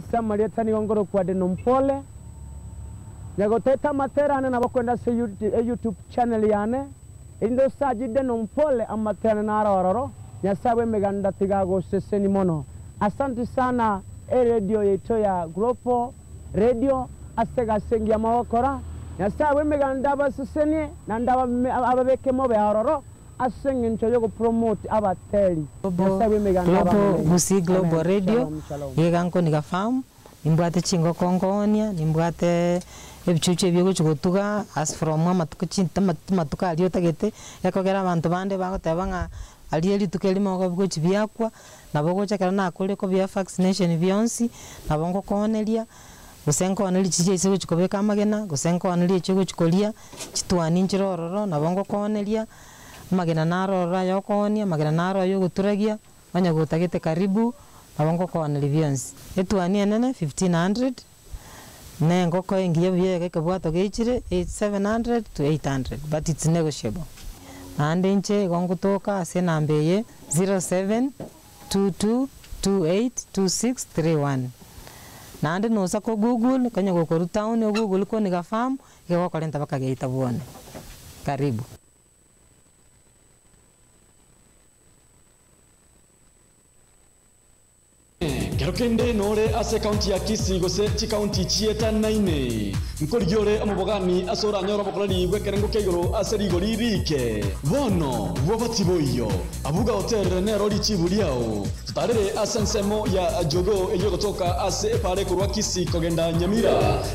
Samarieta ni ngoro kwa deno mpole nyagoteta materane na bakwenda se YouTube channel yane indo sajide no mpole amaterane na arororo nyasawe meganda tigago seseni mono. Asante sana radio yetu ya Global Radio asega sengia mawakora nyasawe meganda baseseni na ndaba ababeke mobe arororo asengi ncho yoko promote abateli nyasawe meganda Global Gusii Global Radio yeganko nigafamu nimbwate chingo kongonia nimbwate ebichuchu ebyogochugotuga as from amatuko matuka alio tagete yakogera abantu bande bagoteba nga ali rituko elimo gochi byakwa nabo gochakera nakole ko bya vaccination byonsi nabo ngokonelia gusenko anali chiche ise gochikobeka amagena gusenko anali echo gochikolia chitwani nchirororo nabo ngokonelia magena narora yokonia magena naro yogoturagia banya gotagete karibu nabo ngokonelia byonsi etwani enene 1500 nengoko engiye byege kebwato gechire 700 to 800 but it's negotiable. Ande nche gongutoka ase nambeye 0722282631. Nande nosa ko Google kanya gokoru town Google ko niga farm igokorenta bakageita bwone. Karibu. Kerokende nore ase county ya Kisii gose chi county chieta 9 nkorigore omobogani asora nyoro bokorani gwekerengo keigoro ase rigori rike bono bwabatiboyo abuga hotel nero richibuliao tutarere ase nsemo ya jogo eyogotoka ase epare kurwa Kisii kogenda Nyamira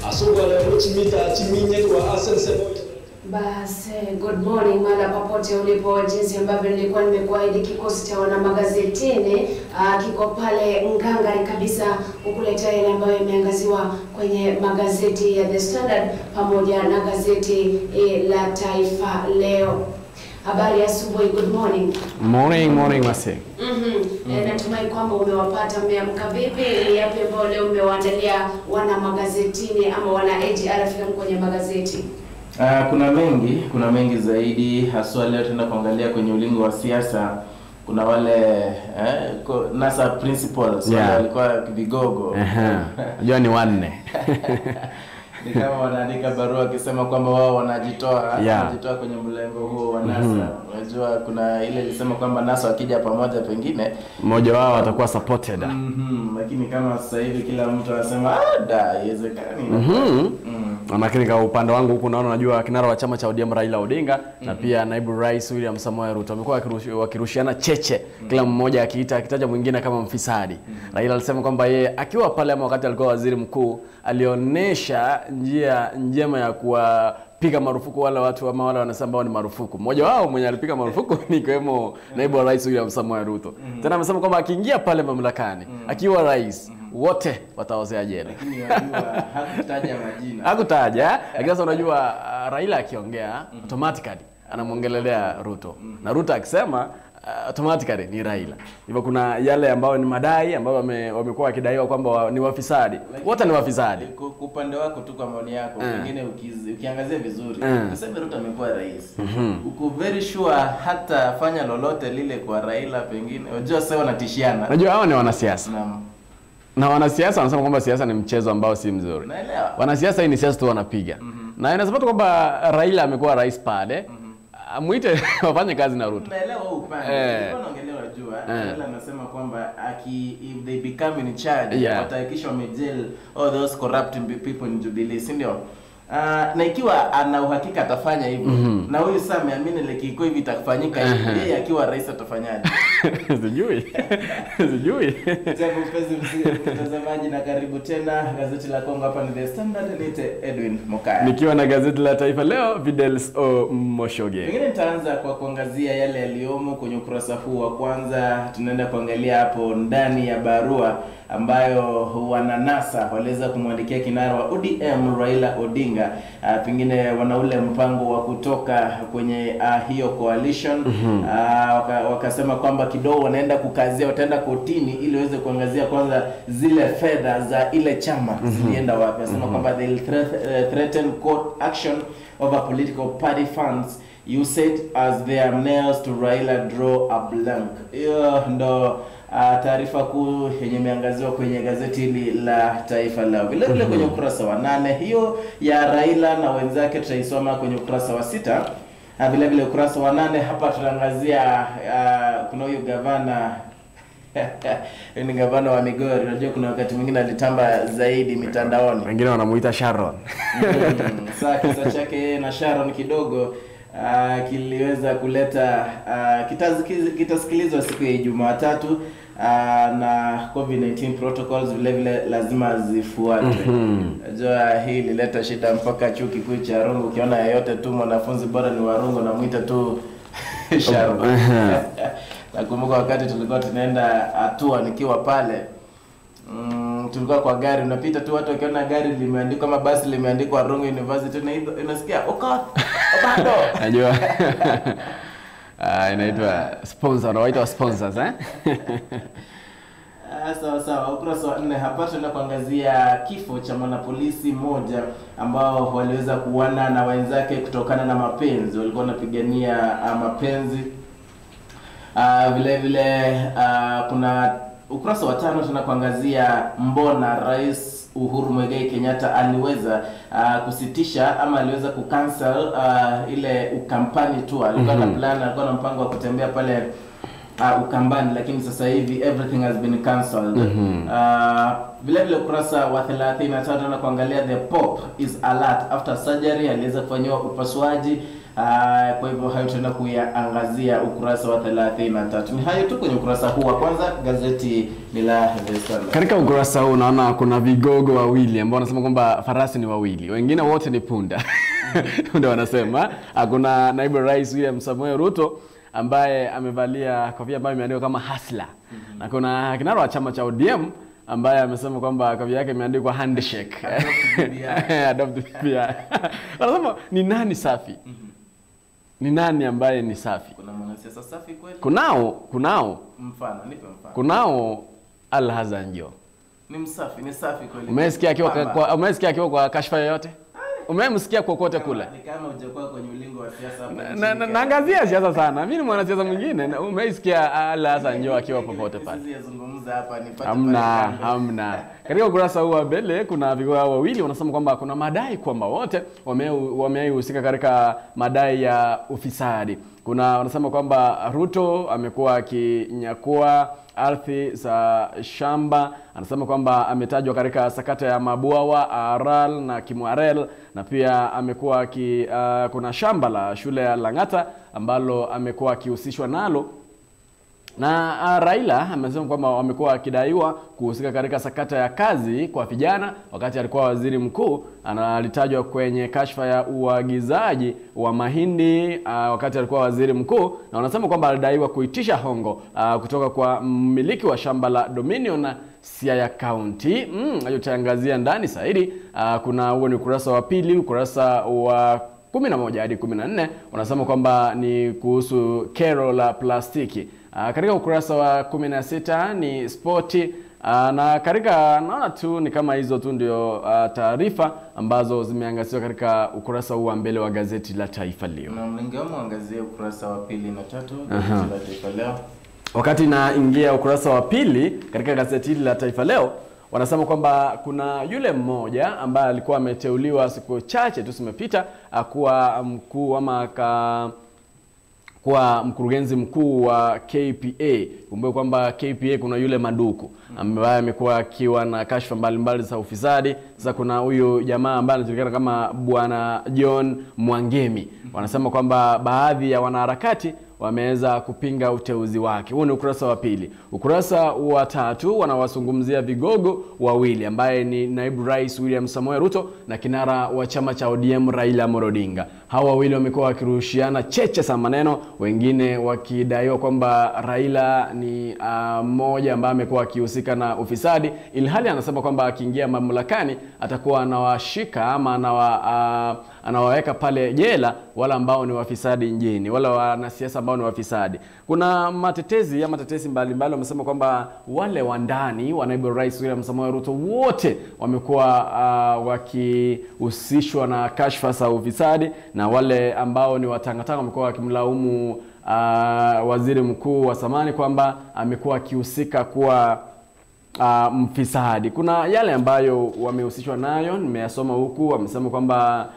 asogware ruchimita chiminye kwa ase nsemo. Basi, good morning mara popote ulipo, jinsi ambavyo nilikuwa nimekuahidi kikosi cha wana magazetini kiko pale ngangari kabisa kukuletea yale ambayo imeangaziwa kwenye magazeti ya The Standard pamoja na gazeti la Taifa Leo. Habari asubuhi, good morning. Morning, morning Masi. Natumai kwamba umewapata, mmeamka vipi? Ni yapi ambayo leo umewaandalia wana magazetini ama wana AGR FM kwenye magazeti? Kuna mengi zaidi haswa leo tunaenda kuangalia kwenye ulingo wa siasa. Kuna wale NASA principals, wale walikuwa vigogo. Unajua ni wanne. Ni kama wanaandika barua wakisema kwamba wao wanajitoa, wanajitoa kwenye mlengo huo wa NASA. Unajua kuna ile ilisema kwamba NASA wakija pamoja pengine mmoja wao atakuwa supported. Lakini kama sasa hivi kila mtu anasema da haiwezekani. Lakini kwa upande wangu huku naona unajua kinara wa chama cha ODM Raila Odinga na pia naibu rais William Samoei Ruto wamekuwa wakirushiana cheche, kila mmoja akiita akitaja mwingine kama mfisadi. Raila alisema kwamba yeye akiwa pale ama wakati alikuwa waziri mkuu alionesha njia njema ya kuwapiga marufuku wale watu ama wale wanasema ambao ni marufuku. Mmoja wao mwenye alipiga marufuku ni kiwemo naibu wa rais William Samoei Ruto. Tena amesema kwamba akiingia pale mamlakani akiwa rais wote wataozea jela. Lakini unajua hakutaja majina. Hakutaja, lakini sasa unajua Raila akiongea automatically anamuongelelea Ruto. Na Ruto akisema automatically ni Raila. Hivyo kuna yale ambao ni madai ambao wamekuwa wakidaiwa kwamba ni wafisadi. Wote ni wafisadi. Kwa upande wako tu, kwa maoni yako, pengine ukiangazia vizuri, tuseme Ruto amekuwa rais. Uko very sure hata fanya lolote lile kwa Raila pengine. Unajua sasa wanatishiana. Unajua hao ni wanasiasa. Naam. Na wanasiasa wanasema kwamba siasa ni mchezo ambao si mzuri. Naelewa. Wanasiasa hii ni siasa tu wanapiga. Na inasema tu kwamba Raila amekuwa rais pale. Muite wafanye kazi na Ruto. Naelewa huo upande. Nilikuwa naongelea unajua, Raila anasema kwamba if they become in charge watahakikisha wamejail all those corrupt people in Jubilee, si ndio? Na ikiwa ana uhakika atafanya hivyo, na huyu sasa ameamini like iko hivi itafanyika hivi, yeye akiwa rais atafanyaje? Sijui. Sijui. Jambo mpenzi mtazamaji, na karibu tena gazeti la Kongo hapa ni The Standard, niite Edwin Mokaya. Nikiwa na gazeti la Taifa Leo, Fidels O Moshoge. Pengine nitaanza kwa kuangazia yale yaliyomo kwenye ukurasa huu wa kwanza. Tunaenda kuangalia hapo ndani ya barua ambayo wana NASA waliweza kumwandikia kinara wa ODM Raila Odinga. Pengine wana ule mpango wa kutoka kwenye hiyo coalition. Wakasema kwamba kidogo wanaenda kukazia, wataenda kotini ili waweze kuangazia kwanza zile fedha za ile chama zilienda wapi. Wanasema kwamba they'll threaten court action over political party funds you said as their nails to Raila draw a blank. Hiyo ndo taarifa kuu yenye imeangaziwa kwenye gazeti hili la Taifa Leo. Vile vile kwenye ukurasa wa 8 hiyo ya Raila na wenzake tutaisoma kwenye ukurasa wa 6. Vile vile ukurasa wa 8 hapa tunaangazia kuna huyu gavana ni gavana wa Migori. Unajua kuna wakati mwingine alitamba zaidi mitandaoni. Wengine wanamuita Sharon. Sasa kisa chake na Sharon kidogo kiliweza kuleta kitasikilizwa siku ya Jumatatu, na COVID-19 protocols vile vile lazima zifuatwe. Unajua hii ilileta shida mpaka chuo kikuu cha Rongo. Ukiona yeyote tu mwanafunzi bora ni wa Rongo na muita tu Sharon. Nakumbuka wakati tulikuwa tunaenda hatua nikiwa pale, tulikuwa kwa gari, unapita tu watu wakiona gari limeandikwa ama basi limeandikwa Rongo University na unasikia Okoth Obado. Najua. Inaitwa sponsor, wanaitwa sponsors eh? Sawa sawa. Ukurasa wa 4 hapa tunaenda kuangazia kifo cha mwanapolisi mmoja ambao waliweza kuuana na wenzake kutokana na mapenzi. Walikuwa wanapigania mapenzi. Vile vile kuna ukurasa wa 5 tunakuangazia mbona Rais Uhuru Muigai Kenyatta aliweza kusitisha ama aliweza kucancel ile Ukambani tour. Alikuwa na plan, alikuwa na mpango wa kutembea pale Ukambani, lakini sasa hivi everything has been cancelled. Vile vile ukurasa wa 33 na kuangalia the Pope is alert after surgery, aliweza kufanyiwa upasuaji. Kwa hivyo hayo tena kuyaangazia ukurasa wa 33. Ni hayo tu kwenye ukurasa huu wa kwanza, gazeti ni la The Standard. Katika ukurasa huu naona kuna vigogo wawili ambao wanasema kwamba farasi ni wawili, wengine wote ni punda. Ndio wanasema. Kuna naibu rais William Samoei Ruto ambaye amevalia kofia ambayo imeandikwa kama hustler. Na kuna kinara wa chama cha ODM ambaye amesema kwamba kofia yake imeandikwa handshake. Adopt BBI. Wanasema ni nani safi? Ni nani ambaye ni safi? Kuna mwanasiasa safi kweli? Kunao. Mfano, nipe mfano. Kunao Al Hassan Joho. Ni msafi, ni safi kweli. Umesikia akiwa kwa kashfa yoyote? Umemsikia kokote kule? Ni kama hujakuwa kwenye ulingo wa siasa hapa. Naangazia siasa sana. Mimi ni mwanasiasa mwingine. Umesikia Al Hassan Joho akiwa popote pale? Sisi yazungumza hapa nipate. Hamna. Katika ukurasa huu wa mbele kuna vigogo wawili wanasema kwamba kuna madai kwamba wote wamehusika katika madai ya ufisadi. Kuna wanasema kwamba Ruto amekuwa akinyakua ardhi za shamba. Anasema kwamba ametajwa katika sakata ya mabwawa Aral na Kimwarel, na pia amekuwa kuna shamba la shule ya Lang'ata ambalo amekuwa akihusishwa nalo. Na Raila amesema kwamba wamekuwa akidaiwa kuhusika katika sakata ya kazi kwa vijana wakati alikuwa waziri mkuu. Alitajwa kwenye kashfa ya uagizaji wa mahindi wakati alikuwa waziri mkuu, na wanasema kwamba alidaiwa kuitisha hongo kutoka kwa mmiliki wa shamba la Dominion Siaya County. Hiyo tutaangazia ndani zaidi. Kuna huo ni ukurasa wa pili, ukurasa wa 11 hadi 14 wanasema kwamba ni kuhusu kero la plastiki. Katika ukurasa wa 16 ni sporti. Na katika naona tu ni kama hizo tu ndio taarifa ambazo zimeangaziwa katika ukurasa huu wa mbele wa gazeti la Taifa Leo. Na mlingeomo angazie ukurasa wa 2 na 3 gazeti la Taifa Leo. Wakati naingia ukurasa wa pili katika gazeti hili la Taifa Leo, wanasema kwamba kuna yule mmoja ambaye alikuwa ameteuliwa siku chache tu zimepita kuwa mkuu ama kuwa mkurugenzi mkuu wa KPA. Kumbuka kwamba KPA kuna yule Maduku ambaye amekuwa akiwa na kashfa mbalimbali za ufisadi. Sasa kuna huyu jamaa ambaye anajulikana kama Bwana John Mwangemi. Wanasema kwamba baadhi ya wanaharakati wameweza kupinga uteuzi wake. Huo ni ukurasa wa pili. Ukurasa wa 3 wanawazungumzia vigogo wawili ambaye ni naibu rais William Samoei Ruto na kinara wa chama cha ODM Raila Amolo Odinga. Hawa wawili wamekuwa wakirushiana cheche za maneno, wengine wakidaiwa kwamba Raila ni mmoja ambaye amekuwa akihusika na ufisadi, ilhali anasema kwamba akiingia mamlakani atakuwa anawashika ama anawaweka pale jela wala ambao ni wafisadi nchini, wala wanasiasa ambao ni wafisadi. Kuna matetezi ya matetezi mbalimbali wamesema kwamba wale wa ndani wa naibu rais William Samoei Ruto wote wamekuwa wakihusishwa na kashfa za ufisadi, na wale ambao ni watangatanga wamekuwa wakimlaumu waziri mkuu wa zamani kwamba amekuwa akihusika kuwa mfisadi. Kuna yale ambayo wamehusishwa nayo, nimeyasoma huku. Wamesema kwamba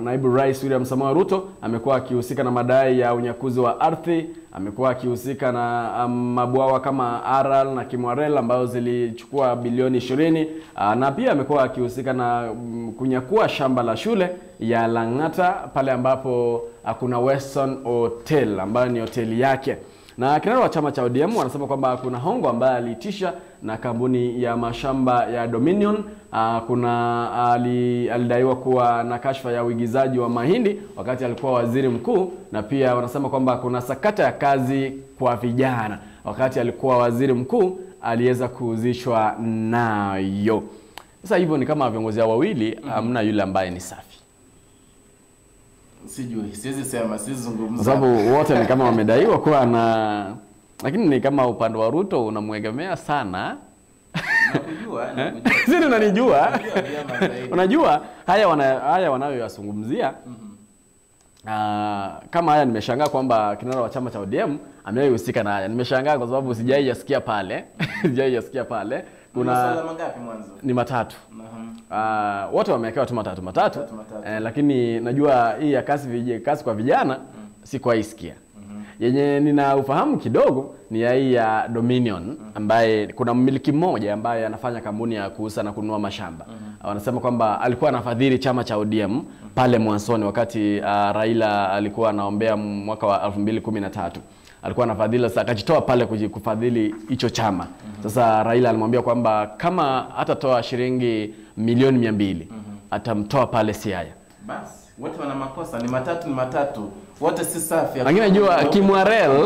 naibu rais William Samoei Ruto amekuwa akihusika na madai ya unyakuzi wa ardhi, amekuwa akihusika na mabwawa kama Aral na Kimwarel ambayo zilichukua bilioni 20, na pia amekuwa akihusika na kunyakua shamba la shule ya Lang'ata pale ambapo kuna Western Hotel ambayo ni hoteli yake. Na kinara wa chama cha ODM wanasema kwamba kuna hongo ambaye aliitisha na kampuni ya mashamba ya Dominion. Kuna alidaiwa kuwa na kashfa ya uigizaji wa mahindi wakati alikuwa waziri mkuu, na pia wanasema kwamba kuna sakata ya kazi kwa vijana wakati alikuwa waziri mkuu aliweza kuhusishwa nayo. Sasa hivyo ni kama viongozi hao wawili hamna yule ambaye ni safi. Sijui, siwezi sema, siwezi zungumza. Sababu wote ni kama wamedaiwa kuwa na, lakini ni kama upande wa Ruto unamuegemea sana. Nakujua, nakujua. Sisi unanijua. Unajua haya wanayoyazungumzia. Kama haya nimeshangaa kwamba kinara wa chama cha ODM amehusika na haya. Nimeshangaa kwa sababu sijaiyasikia pale. Sijaiyasikia pale. Kuna masuala mangapi mwanzo? Ni matatu. Wote wamewekewa tu matatu. Lakini najua hii ya kazi kwa vijana sikuwaisikia. Yenye nina ufahamu kidogo ni ya hii ya Dominion ambaye kuna mmiliki mmoja ambaye anafanya kampuni ya kuuza na kununua mashamba. Wanasema kwamba alikuwa anafadhili chama cha ODM pale mwanzoni wakati Raila alikuwa anaombea mwaka wa 2013. Alikuwa anafadhili, sasa akajitoa pale kufadhili hicho chama. Sasa Raila alimwambia kwamba kama hatatoa shilingi milioni 200 atamtoa pale Siaya. Basi wote wana makosa, ni matatu. Wote si safi. Lakini najua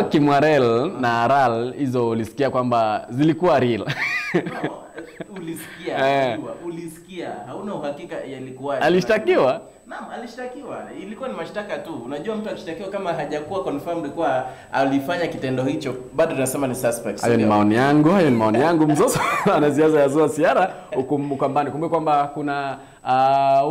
Kimwarel na Aral hizo ulisikia kwamba zilikuwa real. No, ulisikia, ulisikia. Hauna uhakika yalikuwa. Alishtakiwa? Naam, alishtakiwa. Ilikuwa ni mashtaka tu. Unajua mtu akishtakiwa kama hajakuwa confirmed kwa alifanya kitendo hicho, bado tunasema ni suspect. Hayo ni maoni yangu, hayo ni maoni yangu. Mzozo anasiasa ya Zua Siara Ukambani. Kumbuka kwamba kuna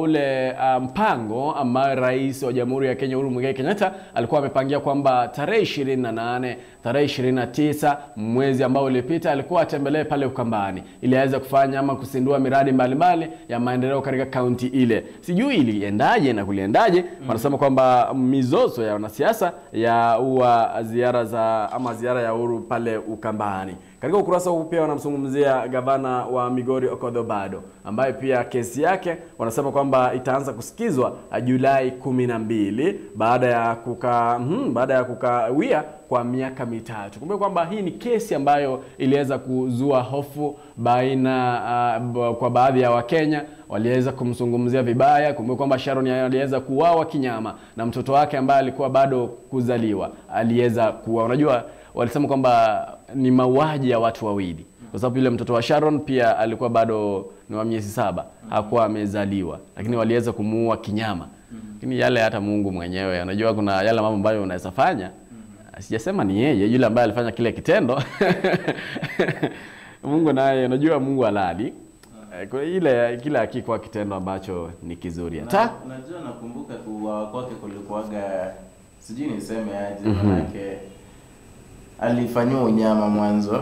ule mpango ambao rais wa Jamhuri ya Kenya Uhuru Muigai Kenyatta alikuwa amepangia kwamba tarehe 28, tarehe 29 mwezi ambao ulipita alikuwa atembelee pale Ukambani ili aweze kufanya ama kusindua miradi mbalimbali ya maendeleo katika kaunti ile. Sijui iliendaje na kuliendaje. Wanasema kwamba mizozo ya wanasiasa ya uwa ziara za ama ziara ya Uhuru pale Ukambani. Katika ukurasa huu pia wanamzungumzia gavana wa Migori Okoth Obado ambaye pia kesi yake wanasema kwamba itaanza kusikizwa Julai 12 baada ya kukawia kwa miaka mitatu. Kumbuka kwamba hii ni kesi ambayo iliweza kuzua hofu baina kwa baadhi ya Wakenya, waliweza kumzungumzia vibaya. Kumbuka kwamba Sharon aliweza kuuawa kinyama na mtoto wake ambaye alikuwa bado kuzaliwa aliweza kuwa. Unajua walisema kwamba ni mauaji ya watu wawili, kwa sababu yule mtoto wa Sharon pia alikuwa bado ni wa miezi 7, hakuwa amezaliwa, lakini waliweza kumuua kinyama. Lakini yale hata Mungu mwenyewe anajua kuna yale mambo ambayo unaweza fanya. Sijasema ni yeye yule ambaye alifanya kile kitendo. Mungu naye unajua Mungu halali. Kwa ile kila hakikuwa kitendo ambacho ni kizuri. Hata unajua nakumbuka kuuawa kwake kulikuwaga, sijui niseme aje, manake alifanywa unyama mwanzo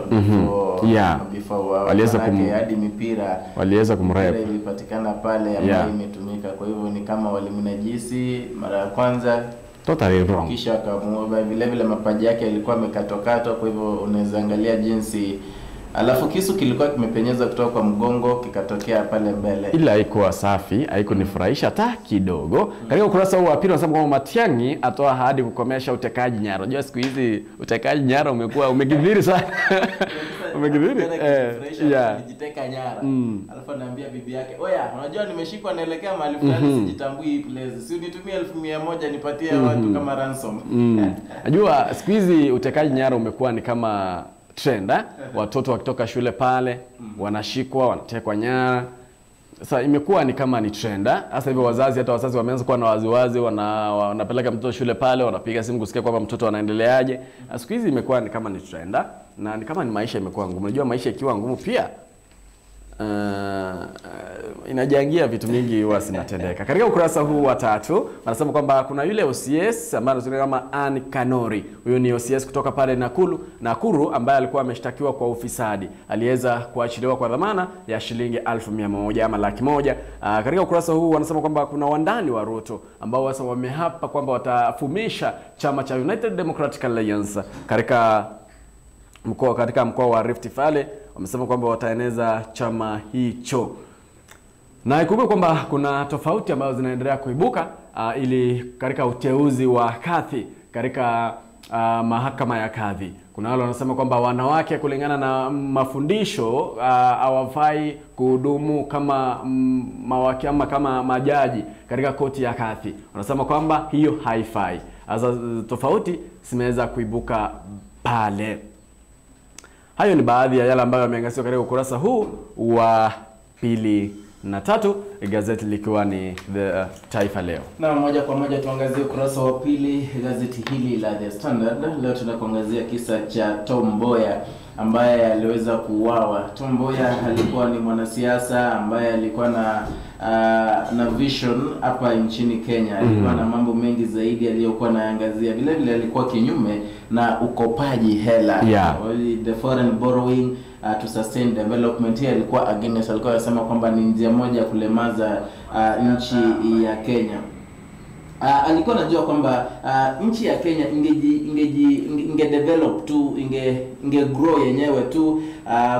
before waliweza hadi mipira waliweza kumrep ilipatikana pale ambayo imetumika. Kwa hivyo ni kama walimnajisi mara ya kwanza, totally wrong, kisha akamuomba vile vile mapaji yake yalikuwa yamekatokatwa. Kwa hivyo unaweza angalia jinsi, alafu kisu kilikuwa kimepenyeza kutoka kwa mgongo kikatokea pale mbele. Ila haikuwa safi, haikunifurahisha hata kidogo. Katika ukurasa huu wa pili wanasema kwamba Matiang'i atoa ahadi kukomesha utekaji nyara. Unajua siku hizi utekaji nyara umekuwa umekithiri sana. Umekithiri? Alijiteka nyara. Alafu anaambia bibi yake, "Oya, unajua nimeshikwa naelekea mahali fulani, sijitambui hii place. Si unitumie 100,000 nipatie watu kama ransom." Unajua siku hizi utekaji nyara umekuwa ni kama trend, Watoto wakitoka shule pale wanashikwa, wanatekwa nyara. Sasa imekuwa ni kama ni trend. Sasa hivyo wazazi, hata wazazi wameanza kuwa na waziwazi, wanapeleka mtoto shule pale, wanapiga simu kusikia kwamba mtoto anaendeleaje. Siku hizi imekuwa ni kama ni trend, na ni kama ni maisha imekuwa ngumu. Unajua maisha ikiwa ngumu pia inajangia vitu mingi huwa zinatendeka. Katika ukurasa huu wa 3 wanasema kwamba kuna yule OCS ambaye anajulikana kama Ann Kanori. Huyu ni OCS kutoka pale Nakuru ambaye alikuwa ameshtakiwa kwa ufisadi. Aliweza kuachiliwa kwa dhamana ya shilingi 100,000 ama 100,000. Katika ukurasa huu wanasema kwamba kuna wandani wa Ruto ambao sasa wamehapa kwamba watafumisha chama cha United Democratic Alliance katika mkoa wa Rift Valley. Wamesema kwamba wataeneza chama hicho. Na ikumbuke kwamba kuna tofauti ambazo zinaendelea kuibuka ili katika uteuzi wa kadhi katika mahakama ya kadhi. Kuna wale wanasema kwamba wanawake kulingana na mafundisho hawafai kuhudumu kama mawakili ama kama majaji katika koti ya kadhi. Wanasema kwamba hiyo haifai. Sasa tofauti zimeweza kuibuka pale. Hayo ni baadhi ya yale ambayo yameangaziwa katika ukurasa huu wa 2 na 3, gazeti likiwa ni The Taifa Leo. Na moja kwa moja tuangazie ukurasa wa 2 gazeti hili la The Standard. Leo tunakuangazia kisa cha Tom Mboya ambaye aliweza kuuawa. Tom Mboya alikuwa ni mwanasiasa ambaye alikuwa na vision hapa nchini Kenya. Alikuwa na mambo mengi zaidi aliyokuwa anaangazia. Vile vile alikuwa kinyume na ukopaji hela. The foreign borrowing to sustain development. Here alikuwa against, alikuwa anasema kwamba ni njia moja ya kulemaza nchi ya Kenya. Alikuwa anajua kwamba nchi ya Kenya inge develop tu, inge grow yenyewe tu,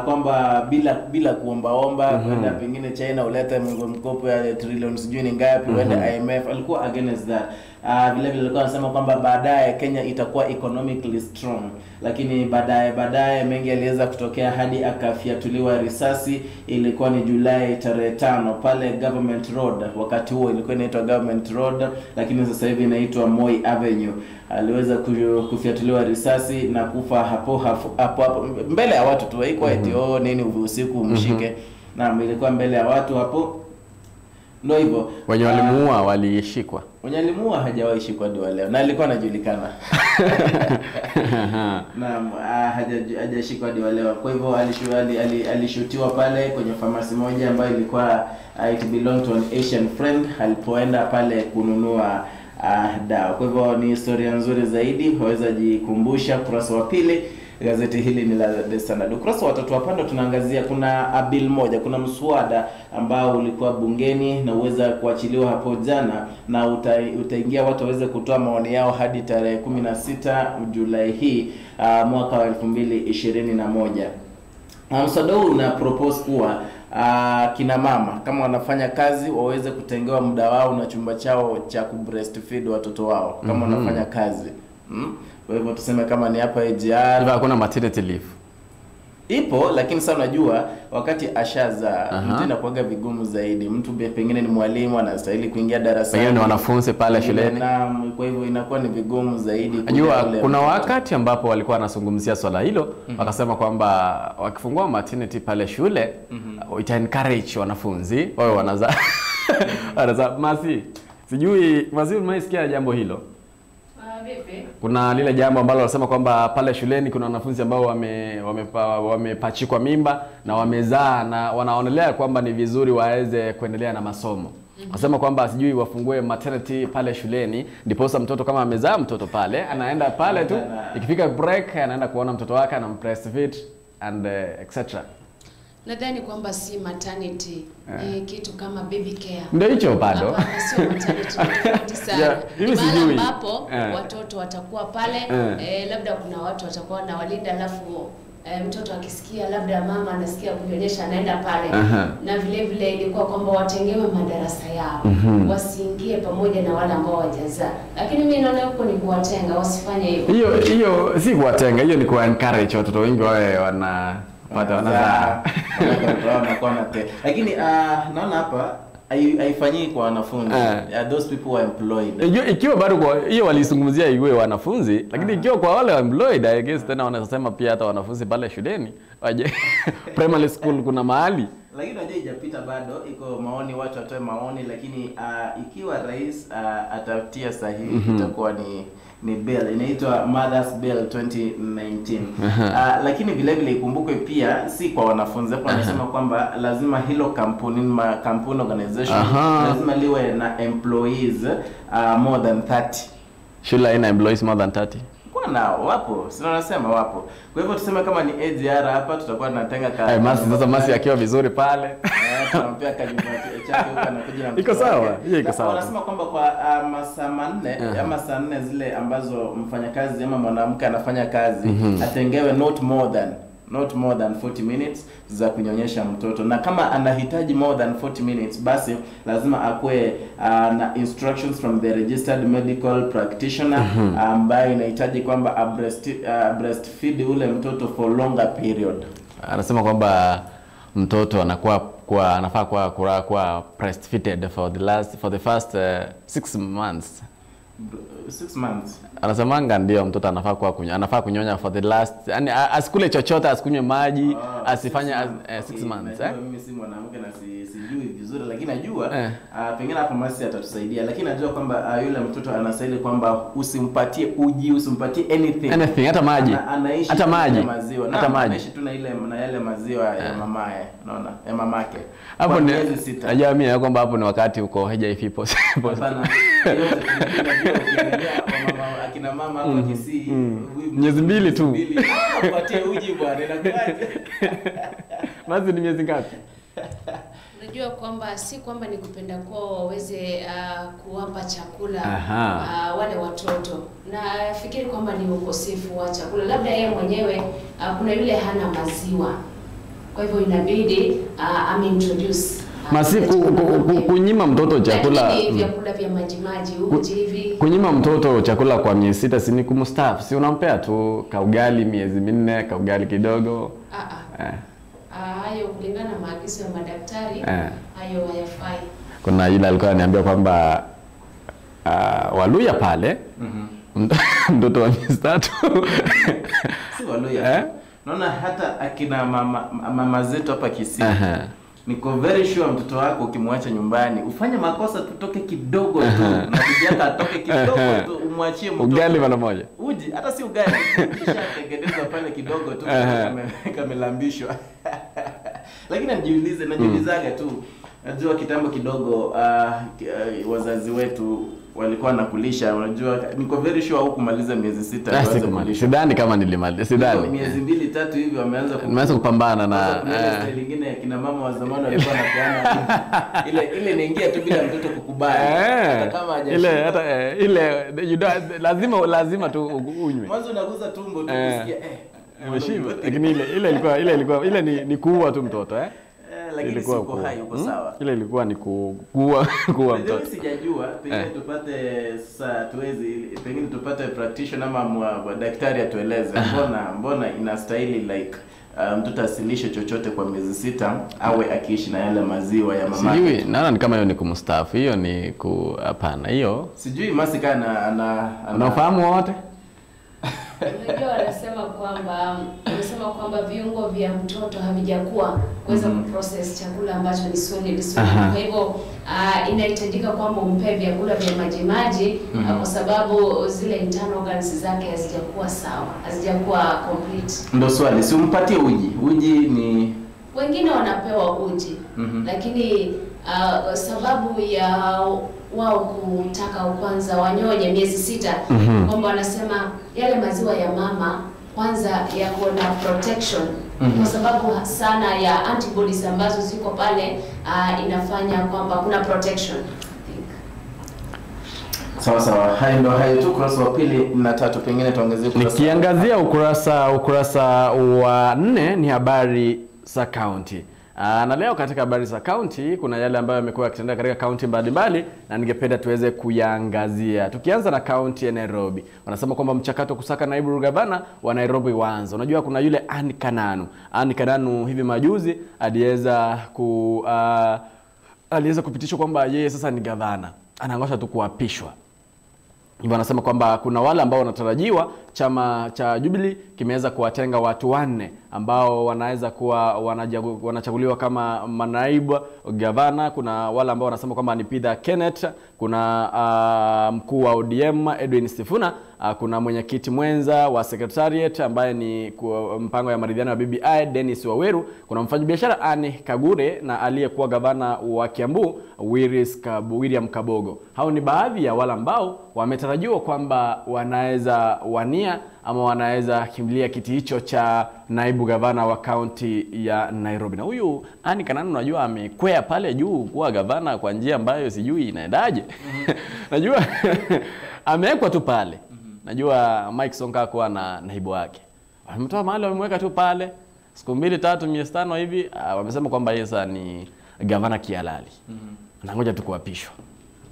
kwamba bila kuombaomba kwenda pengine China ulete mkopo ya trillion sijui ni ngapi, uende IMF. Alikuwa against that. Vile vile alikuwa anasema kwamba baadaye Kenya itakuwa economically strong, lakini baadaye mengi aliweza kutokea hadi akafiatuliwa risasi. Ilikuwa ni Julai tarehe 5 pale Government Road. Wakati huo ilikuwa inaitwa Government Road, lakini sasa hivi inaitwa Moi Avenue. Aliweza kufiatuliwa risasi na kufa hapo hapo mbele ya watu tu. Haikuwa eti oh nini usiku mshike. Naam, ilikuwa mbele ya watu hapo. Ndio hivyo. Wenye walimuua walishikwa. Wenye walimuua hajawahi shikwa hadi leo, na alikuwa anajulikana. Naam, hajashikwa hadi leo. Kwa hivyo alishutiwa pale kwenye famasi moja ambayo ilikuwa it belonged to an Asian friend alipoenda pale kununua dawa. Kwa hivyo ni historia nzuri zaidi, waweza jikumbusha. Ukurasa wa 2 gazeti hili ni la The Standard. Ukurasa wa 3 hapa ndo tunaangazia kuna bill moja, kuna mswada ambao ulikuwa bungeni na uweza kuachiliwa hapo jana, na utaingia watu waweze kutoa maoni yao hadi tarehe 16 Julai hii mwaka wa 2021. Mswada huu una propose kuwa kina mama kama wanafanya kazi waweze kutengewa muda wao na chumba chao cha kubreastfeed watoto wao kama wanafanya kazi. Kwa hivyo tuseme kama ni hapa AGR, hivyo hakuna maternity leave. Ipo, lakini sasa unajua wakati ashaza mtu inakuwa vigumu zaidi. Mtu pengine ni mwalimu anastahili kuingia darasani, pengine ni wanafunzi pale shuleni. Naam, kwa hivyo inakuwa ni vigumu zaidi. Unajua kuna wakati ambapo walikuwa wanazungumzia swala hilo, wakasema kwamba wakifungua maternity pale shule ita encourage wanafunzi wawe wanazaa. Wanazaa masi. Sijui masi umeisikia jambo hilo? Kuna lile jambo ambalo wanasema kwamba pale shuleni kuna wanafunzi ambao wamepachikwa mimba na wamezaa na wanaonelea kwamba ni vizuri waweze kuendelea na masomo. Wanasema kwamba sijui wafungue maternity pale shuleni, ndiposa mtoto kama amezaa mtoto pale anaenda pale tu, ikifika break anaenda kuona mtoto wake, anampress and etc. Nadhani kwamba si maternity, ni kitu kama baby care. Ndio hicho bado. Hapana, sio maternity, tofauti sana. Ni mahali ambapo watoto watakuwa pale, labda kuna watu watakuwa na walinda, alafu mtoto akisikia labda mama anasikia kunyonyesha anaenda pale. Na vile vile ilikuwa kwamba watengewe madarasa yao, wasiingie pamoja na wale ambao hawajazaa. Lakini mimi naona huko ni kuwatenga, wasifanye hivyo. Hiyo si kuwatenga, hiyo ni kuwa encourage watoto wengi wawe wana wanazaa. Lakini naona hapa haifanyiki kwa wanafunzi. Those people were employed. Ikiwa bado kwa hiyo walizungumzia iwe wanafunzi, lakini ikiwa kwa wale employed, I guess tena wanasema pia hata wanafunzi pale shuleni waje primary school kuna mahali. Lakini unajua haijapita bado, iko maoni, watu watoe maoni, lakini ikiwa rais atatia sahihi itakuwa Ni bill inaitwa Mother's Bill 2019. Lakini vile vile ikumbukwe pia si kwa wanafunzi hapo, wanasema kwamba lazima hilo kampuni kampuni organization lazima liwe na employees more than 30. Shule ina employees more than 30. Kwa nao wapo, si wanasema wapo. Kwa hivyo tuseme kama ni AGR hapa tutakuwa tunatenga ka Masi sasa, Masi akiwa vizuri pale tunampea kajumba chake huko anakuja na iko sawa, hiyo iko sawa. Wanasema kwamba kwa masaa 4 ama saa 4 zile ambazo mfanyakazi ama mwanamke anafanya kazi atengewe not more than 40 minutes za kunyonyesha mtoto, na kama anahitaji more than 40 minutes basi lazima akue na instructions from the registered medical practitioner ambaye inahitaji kwamba breastfeed ule mtoto for longer period. Anasema kwamba mtoto anakuwa kwa anafaa kwa breastfeeded for the first 6 months. 6 months. Anasemanga ndio mtoto anafaa kwa anafaa kunyonya for the last, yani asikule chochote, asikunywe maji, asifanye 6 months. Mimi si mwanamke na sijui vizuri, lakini najua pengine hapo Masi atatusaidia, lakini najua kwamba yule mtoto anastahili kwamba usimpatie uji, usimpatie anything, hata maji, hata maji, hata maji, anaishi tu na ile na yale maziwa ya mamaye, unaona, ya mamake. Hapo ni najua mimi kwamba hapo ni wakati uko HIV positive. Hapana. Akina mama hapo Kisii miezi 2 tu. Patie uji bwana, inakuaje? Mazi ni miezi ngapi? Unajua kwamba si kwamba ni kupenda kwao waweze kuwapa chakula wale watoto. Na fikiri kwamba ni ukosefu wa chakula. Labda yeye mwenyewe kuna yule hana maziwa. Kwa hivyo inabidi introduce Masi kunyima mtoto chakula, vyakula vya maji maji uji hivi. Kunyima mtoto chakula kwa miezi 6 si ni kumstafu? Si unampea tu kaugali miezi 4, kaugali kidogo. Hayo kulingana na maagizo ya madaktari, hayo hayafai. Kuna yule alikuwa ananiambia kwamba Waluya pale mtoto wa miezi 3. Si Waluya. Naona hata akina mama zetu hapa Kisii. Niko very sure mtoto wako ukimwacha nyumbani ufanye makosa tutoke kidogo tu na bibi yako atoke kidogo tu, umwachie mtoto ugali mara moja. Uji hata si ugali, kishatengenezwa pale kidogo tu kamelambishwa. Lakini najiulize, najiulizaga tu, najua kitambo kidogo wazazi wetu walikuwa nakulisha, unajua niko very sure hukumaliza miezi 6 waanze kulisha. Sidhani kama nilimaliza, sidhani. Miezi 2 3 hivi wameanza kupambana na ile nyingine ya kina mama wa zamani walikuwa wanapeana ile inaingia tu bila mtoto kukubali. Hata kama hajashiba. Ile hata ile you don't, lazima tu unywe. Mwanzo unaguza tumbo tu kusikia umeshiba. Lakini ile ilikuwa ile ni kuua tu mtoto Lakini siko hai, uko sawa. Ile ilikuwa ni kuua mtoto. Sijajua, pengine tupate sasa tuwezi pengine tupate practitioner ama daktari atueleze mbona inastahili like mtoto asilishe chochote kwa miezi 6 awe akiishi na yale maziwa ya mamake. Sijui, naona ni kama hiyo ni kumstaafu, hiyo ni hapana hiyo. Sijui Masi kana ana unafahamu wote? Unajua wanasema kwamba viungo vya mtoto havijakuwa kuweza kuprocess chakula ambacho ni solid. Kwa hivyo inahitajika kwamba umpe vyakula vya maji maji kwa sababu zile internal organs zake hazijakuwa sawa, hazijakuwa complete. Ndio swali, si umpatie uji. Uji ni wengine wanapewa uji lakini sababu ya wao kutaka kwanza wanyonye miezi 6 kwamba wanasema yale maziwa ya mama kwanza yako na protection kwa sababu sana ya antibodies ambazo ziko pale, inafanya kwamba kuna protection. Sawa sawa, hayo ndio hayo tu, ukurasa wa 2 na 3 pengine tuangazie ukurasa. Nikiangazia ukurasa wa 4 ni habari za county. Na leo katika habari za county kuna yale ambayo yamekuwa yakitendeka katika county mbalimbali na ningependa tuweze kuyaangazia. Tukianza na county ya Nairobi. Wanasema kwamba mchakato kusaka naibu gavana wa Nairobi waanza. Unajua kuna yule Ann Kananu. Ann Kananu hivi majuzi aliweza kupitishwa kwamba yeye sasa ni gavana. Anangosha tu kuapishwa. Hivyo anasema kwamba kuna wale ambao wanatarajiwa, chama cha Jubilee kimeweza kuwatenga watu 4 ambao wanaweza kuwa wanachaguliwa kama manaibu gavana. Kuna wale ambao wanasema kwamba ni Peter Kenneth, kuna mkuu wa ODM Edwin Sifuna Kuna mwenyekiti mwenza wa Secretariat ambaye ni mpango ya maridhiano ya BBI Dennis Waweru. Kuna mfanyabiashara Anne Kagure na aliyekuwa gavana wa Kiambu William Kabogo. Hao ni baadhi ya wale ambao wametarajiwa kwamba wanaweza wania ama wanaweza kimbilia kiti hicho cha naibu gavana wa kaunti ya Nairobi. Na huyu Anne Kananu unajua amekwea pale juu kuwa gavana kwa njia ambayo sijui inaendaje. Najua amewekwa tu pale. Najua Mike Sonko kwa na naibu wake. Wamemtoa mahali wamemweka tu pale. Siku 2 3 miezi 5 hivi wamesema kwamba yeye sasa ni gavana kihalali. Anangoja tu kuapishwa.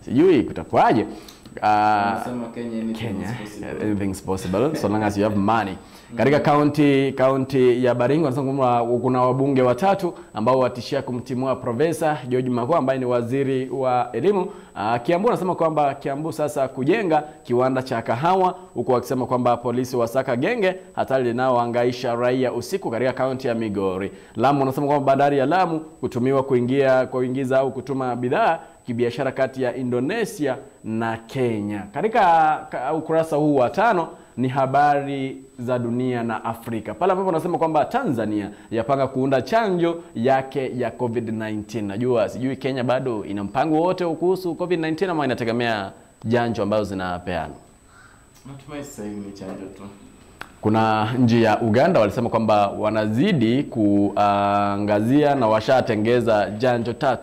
Sijui kutakuwaje. Kenya, anything's possible so long as you have money. Katika kaunti ya Baringo wanasema kuna wabunge watatu ambao watishia kumtimua Profesa George Magoha ambaye ni waziri wa elimu. Kiambu anasema kwamba Kiambu sasa kujenga kiwanda cha kahawa, huku wakisema kwamba polisi wasaka genge hatari linaohangaisha raia usiku katika kaunti ya Migori. Lamu wanasema kwamba bandari ya Lamu kutumiwa kuingiza au kutuma bidhaa kibiashara kati ya Indonesia na Kenya. Katika ukurasa huu wa 5 ni habari za dunia na Afrika. Pale ambapo wanasema kwamba Tanzania yapanga kuunda chanjo yake ya COVID-19. Najua sijui Kenya bado ina mpango wote kuhusu COVID-19 ama inategemea chanjo ambazo zinapeanwa. Natumai sasa hivi ni chanjo tu. Kuna nchi ya Uganda walisema kwamba wanazidi kuangazia na washatengeza chanjo 3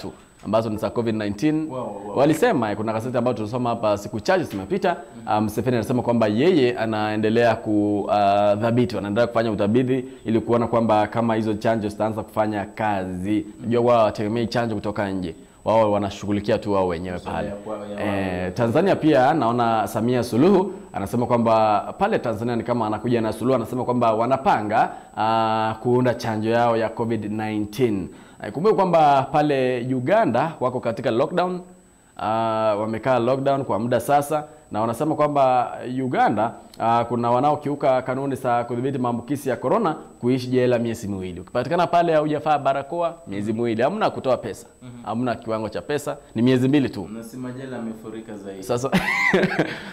ambazo ni za COVID-19. Wow. Walisema kuna gazeti ambayo tulisoma hapa siku chache zimepita. Museveni anasema kwamba yeye anaendelea kudhabiti, anaendelea kufanya uthabiti ili kuona kwamba kama hizo chanjo zitaanza kufanya kazi. Unajua wao wategemei chanjo kutoka nje. Wao wanashughulikia tu wao wenyewe pale. Tanzania pia naona Samia Suluhu anasema kwamba pale Tanzania ni kama anakuja na suluhu, anasema kwamba wanapanga kuunda chanjo yao ya COVID-19. Kumbuka kwamba pale Uganda wako katika lockdown, wamekaa lockdown kwa muda sasa, na wanasema kwamba Uganda kuna wanaokiuka kanuni za kudhibiti maambukizi ya corona kuishi jela miezi 2. Ukipatikana pale hujavaa barakoa miezi 2, hamna kutoa pesa. Hamna kiwango cha pesa, ni miezi 2 tu. Nasema jela amefurika zaidi. Sasa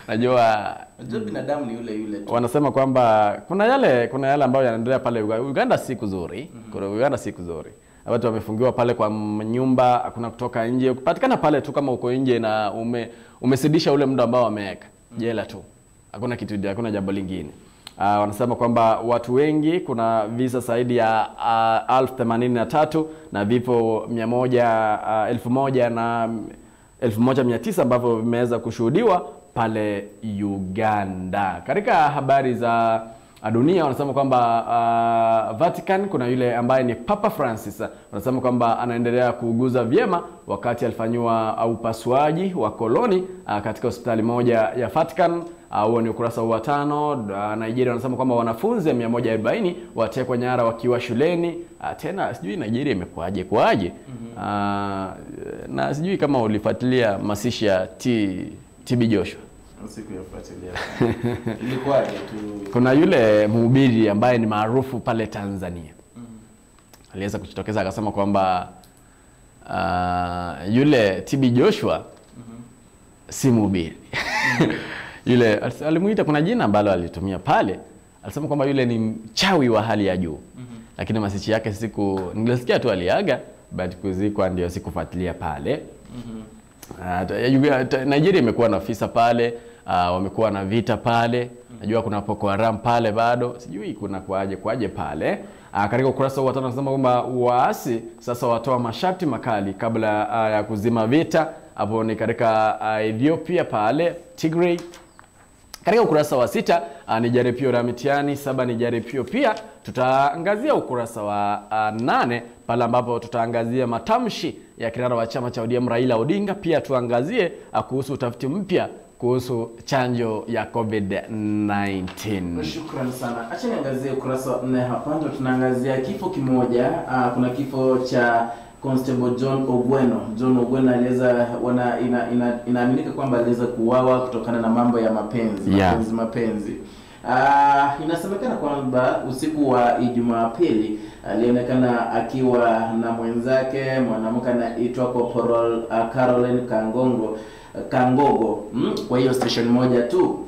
najua binadamu ni yule yule tu. Wanasema kwamba kuna yale ambayo yanaendelea pale Uganda. Uganda si kuzuri. Kuna Uganda si kuzuri. Watu wamefungiwa pale kwa nyumba, hakuna kutoka nje. Ukipatikana pale tu kama uko nje na umesidisha ule muda ambao wameweka, jela tu. Hakuna kitu, hakuna jambo lingine. Wanasema kwamba watu wengi, kuna visa zaidi ya 1083 na vifo 1900 ambavyo vimeweza kushuhudiwa pale Uganda. Katika habari za dunia wanasema kwamba Vatican kuna yule ambaye ni Papa Francis, wanasema kwamba anaendelea kuuguza vyema wakati alifanywa upasuaji wa koloni katika hospitali moja ya Vatican. Huo ni ukurasa wa 5. Nigeria wanasema kwamba wanafunzi 140 watekwa nyara wakiwa shuleni. Tena sijui Nigeria imekuaje kwaje. Na sijui kama ulifuatilia masishi ya TB Joshua. Sikuyafuatilia. Ilikuwaje tu? Kuna yule mhubiri ambaye ni maarufu pale Tanzania. Aliweza kujitokeza akasema kwamba yule TB Joshua si mhubiri. Yule alimuita, kuna jina ambalo alitumia pale, alisema kwamba yule ni mchawi wa hali ya juu. Lakini masichi yake siku nilisikia tu aliaga, but kuzikwa ndio sikufuatilia pale. Nigeria imekuwa na visa pale, wamekuwa na vita pale. Najua kuna Boko Haram pale bado, sijui kuna kwaje pale. Katika ukurasa wa 5 wanasema kwamba waasi sasa watoa masharti makali kabla ya kuzima vita. Hapo ni katika Ethiopia pale Tigray. Katika ukurasa wa 6 ni jaribio la mitihani, 7 ni jaribio pia. Tutaangazia ukurasa wa 8 pale ambapo tutaangazia matamshi ya kinara wa chama cha ODM Raila Odinga. Pia tuangazie kuhusu utafiti mpya kuhusu chanjo ya COVID-19. Shukrani sana. Acha niangazie ukurasa wa 4 hapa, ndio tunaangazia kifo kimoja. Kuna kifo cha Constable John Ogweno. John Ogweno aliweza inaaminika kwamba aliweza kuuawa kutokana na mambo ya mapenzi, mapenzi. Inasemekana kwamba usiku wa Ijumaa pili alionekana akiwa na mwenzake mwanamke anaitwa Corporal Caroline Kangogo. Kwa hiyo station moja tu.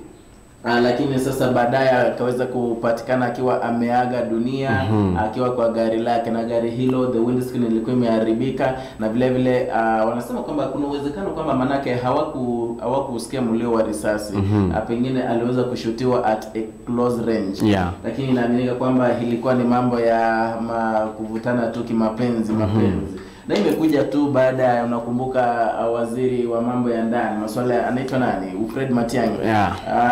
Lakini sasa baadaye akaweza kupatikana akiwa ameaga dunia akiwa kwa gari lake, na gari hilo the windscreen ilikuwa imeharibika, na vile vile wanasema kwamba kuna uwezekano kwamba manake hawakusikia mlio wa risasi. Pengine aliweza kushutiwa at a close range. Lakini inaaminika kwamba ilikuwa ni mambo ya kuvutana tu kimapenzi mapenzi. Na imekuja tu baada ya, unakumbuka waziri wa mambo ya ndani masuala anaitwa nani, Fred Matiang'i,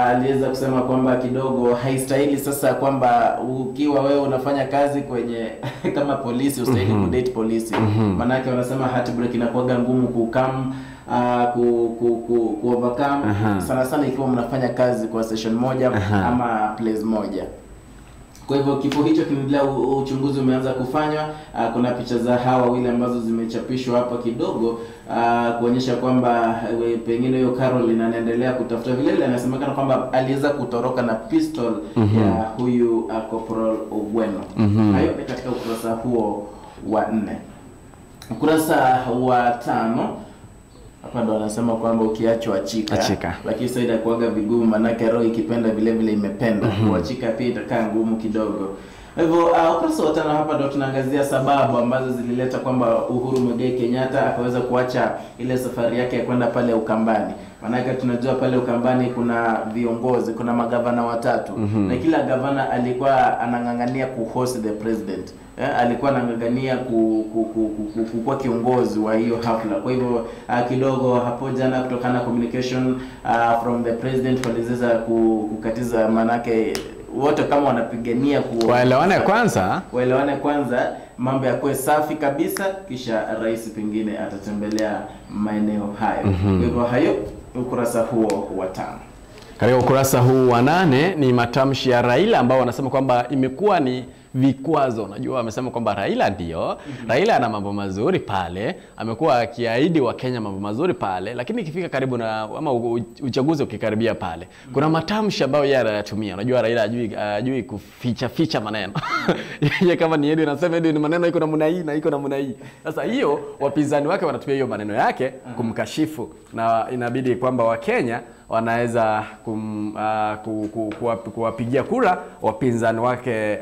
aliweza kusema kwamba kidogo haistahili sasa kwamba ukiwa wewe unafanya kazi kwenye kama polisi ustahili kudate polisi. Manake wanasema heartbreak inakuwa ngumu kukam ku overcome sana sana ikiwa mnafanya kazi kwa session moja ama place moja. Kwa hivyo kifo hicho kimeendelea, uchunguzi umeanza kufanywa. Kuna picha za hawa wawili ambazo zimechapishwa hapa kidogo kuonyesha kwamba pengine hiyo Caroline anaendelea kutafuta. Vile vile anasemekana kwamba aliweza kutoroka na pistol ya huyu Corporal Ogweno. Hayo ni katika ukurasa huo wa 4. Ukurasa wa 5 hapa ndo anasema kwamba ukiachwa achika. Lakini sasa inakuaga vigumu manake roho ikipenda vile vile imependa. Kuachika pia itakaa ngumu kidogo. Kwa hivyo ukurasa wa 5 hapa ndo tunaangazia sababu ambazo zilileta kwamba Uhuru Muigai Kenyatta akaweza kuacha ile safari yake ya kwenda pale Ukambani. Manake tunajua pale Ukambani kuna viongozi, kuna magavana watatu. Na kila gavana alikuwa anang'ang'ania kuhost the president. Alikuwa anang'ang'ania kuwa kiongozi wa hiyo hafla. Kwa hivyo kidogo hapo jana kutokana na communication from the president waliweza kukatiza, manake wote kama wanapigania waelewane kwanza, mambo yakuwe safi kabisa, kisha rais pengine atatembelea maeneo hayo. Kwa hivyo hayo ukurasa huo wa 5. Katika ukurasa huu wa 8 ni matamshi ya Raila ambao wanasema kwamba imekuwa ni vikwazo. Unajua amesema kwamba Raila ndio, Raila ana mambo mazuri pale, amekuwa akiahidi wa Kenya mambo mazuri pale, lakini ikifika karibu na ama uchaguzi ukikaribia pale, kuna matamshi ambayo yeye anayatumia. Unajua Raila hajui kuficha ficha maneno. Yeye kama ni Edwin anasema Edwin maneno iko namna hii na iko namna hii. Sasa hiyo wapinzani wake wanatumia hiyo maneno yake kumkashifu, na inabidi kwamba wa Kenya wanaweza kuwapigia kura wapinzani wake.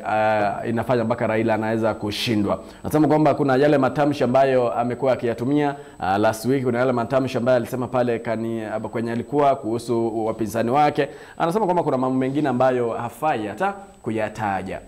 Inafanya mpaka Raila anaweza kushindwa. Nasema kwamba kuna yale matamshi ambayo amekuwa akiyatumia last week. Kuna yale matamshi ambayo alisema pale kwenye alikuwa kuhusu wapinzani wake. Anasema kwamba kuna mambo mengine ambayo hafai hata kuyataja.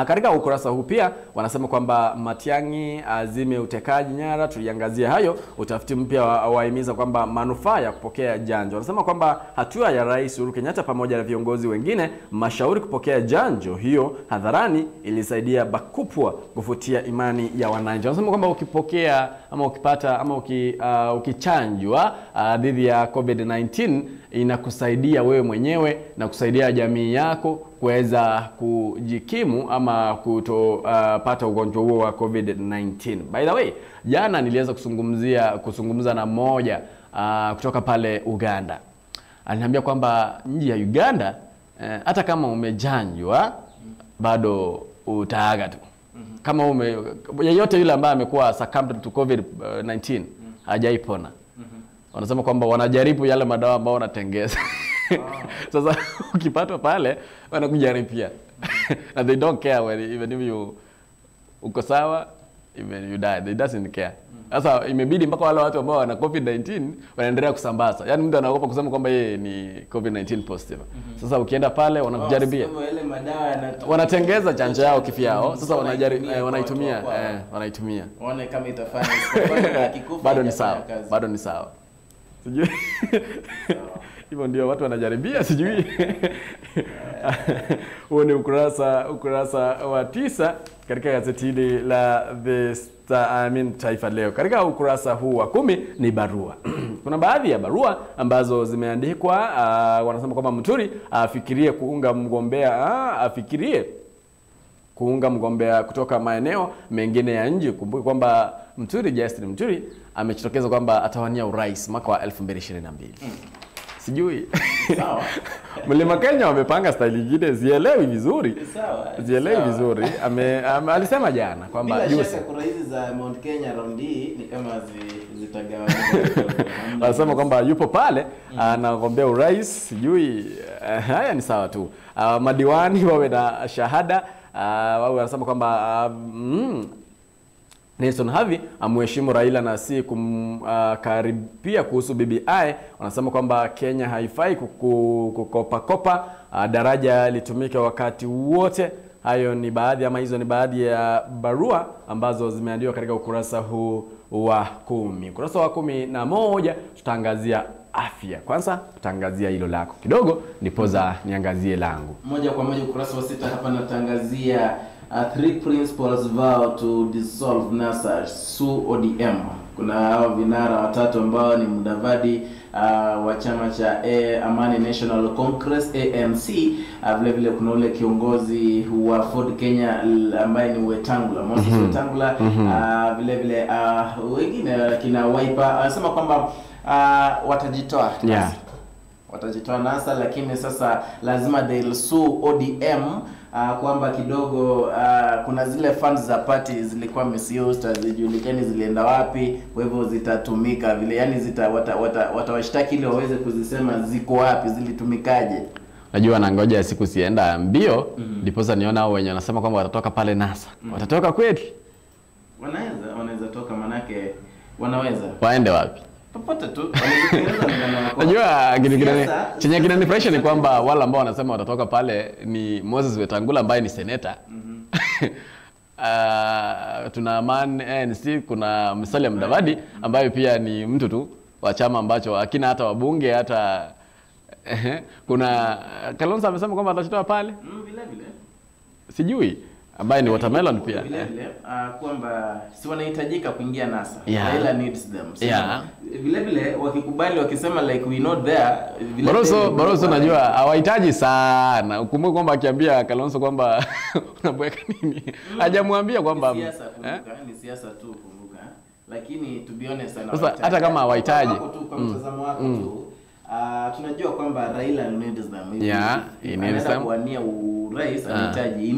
Katika ukurasa huu pia wanasema kwamba Matiang'i azime utekaji nyara, tuliangazia hayo. Utafiti mpya wahimiza kwamba manufaa ya kupokea chanjo. Wanasema kwamba hatua ya Rais Uhuru Kenyatta pamoja na viongozi wengine mashauri kupokea chanjo hiyo hadharani ilisaidia bakupwa kufutia imani ya wananchi. Wanasema kwamba ukipokea ama ukipata ama ukichanjwa dhidi ya COVID-19 inakusaidia wewe mwenyewe na kusaidia jamii yako kuweza kujikimu ama kutopata ugonjwa huo wa COVID-19. By the way, jana niliweza kuzungumza na mmoja kutoka pale Uganda. Aliniambia kwamba nchi ya Uganda hata kama umechanjwa bado utaaga tu. Kama yeyote yule ambaye amekuwa succumbed to COVID-19 hajaipona. Wanasema kwamba wanajaribu yale madawa ambao wanatengeza. Sasa ukipatwa pale wanakujaribia. And they don't care when even if you uko sawa, even you die, they doesn't care. Sasa imebidi mpaka wale watu ambao wana COVID-19 wanaendelea kusambaza. Yaani mtu anaogopa kusema kwamba yeye ni COVID-19 positive. Sasa ukienda pale wanakujaribia. Wanatengeza chanjo yao kifyao. Sasa wanaitumia, wanaitumia. Waone kama itafanya. Bado ni sawa. Bado ni sawa. Sijui. Hivyo ndio watu wanajaribia, sijui. Huo ni ukurasa wa 9 katika gazeti hili la The Star, Taifa Leo. Katika ukurasa huu wa 10 ni barua. Kuna baadhi ya barua ambazo zimeandikwa. Wanasema kwamba Muturi afikirie kuunga mgombea, afikirie kuunga mgombea kutoka maeneo mengine ya nchi. Kumbuka kwamba Muturi, Justin Muturi amejitokeza kwamba atawania urais mwaka wa 2022. Sijui. Sawa. Mlima Kenya wamepanga style nyingine, sielewi vizuri. Sawa. Sielewi vizuri. Alisema jana kwamba bila shaka kura hizi za Mount Kenya round hii ni kama zitagawanyika. Anasema kwamba yupo pale anagombea urais, sijui. Haya ni sawa tu. Madiwani wawe na shahada. Wao wanasema kwamba Nelson Havi amheshimu Raila na si kumkaribia kuhusu BBI. Wanasema kwamba Kenya haifai kukopa-kopa, daraja litumike wakati wote. Hayo ni baadhi ama hizo ni baadhi ya barua ambazo zimeandikwa katika ukurasa huu wa 10. Ukurasa wa 11 tutaangazia afya. Kwanza tutaangazia hilo lako kidogo, nipoza niangazie langu. Moja kwa moja ukurasa wa 6 hapa natangazia three principles vow to dissolve NASA sue ODM. Kuna hao vinara watatu ambao ni Mudavadi wa chama cha Amani National Congress ANC, vile vile kuna ule kiongozi wa Ford Kenya ambaye ni Wetangula, Moses Wetangula, vile vile wengine kina Wiper anasema kwamba watajitoa. Yeah. Watajitoa NASA, lakini sasa lazima they'll sue ODM kwamba kidogo kuna zile funds za party zilikuwa misused, hazijulikani zilienda wapi, kwa hivyo zitatumika vile, yani watawashtaki ili waweze kuzisema ziko wapi, zilitumikaje. Najua nangoja siku sienda mbio ndiposa niona hao wenye wanasema kwamba watatoka pale NASA. Watatoka kweli? Wanaweza toka, manake wanaweza. Waende wapi? Popote tu. Unajua chenye kinanifurahisha ni kwamba wale ambao wanasema watatoka pale ni Moses Wetangula ambaye ni senator. Tuna Aman ANC, kuna Musalia Mudavadi ambaye pia ni mtu tu wa chama ambacho hakina hata wabunge hata kuna Kalonzo amesema kwamba atatoka pale. Vile vile. Sijui ambaye ni watermelon pia. Vile vile kwamba si wanahitajika kuingia NASA. Yeah. Raila needs them. So, yeah. Vile vile wakikubali wakisema like we not there. Vile Barroso najua hawahitaji sana. Ukumbuke kwamba akiambia Kalonzo kwamba unabweka nini? Hajamwambia kwamba ni siasa, kumbuka, ni siasa tu kumbuka. Lakini to be honest sana. Sasa hata kama hawahitaji kwa mtazamo wako tu tunajua kwamba Raila needs them. Yeah, he needs them. Kuwania urais anahitaji.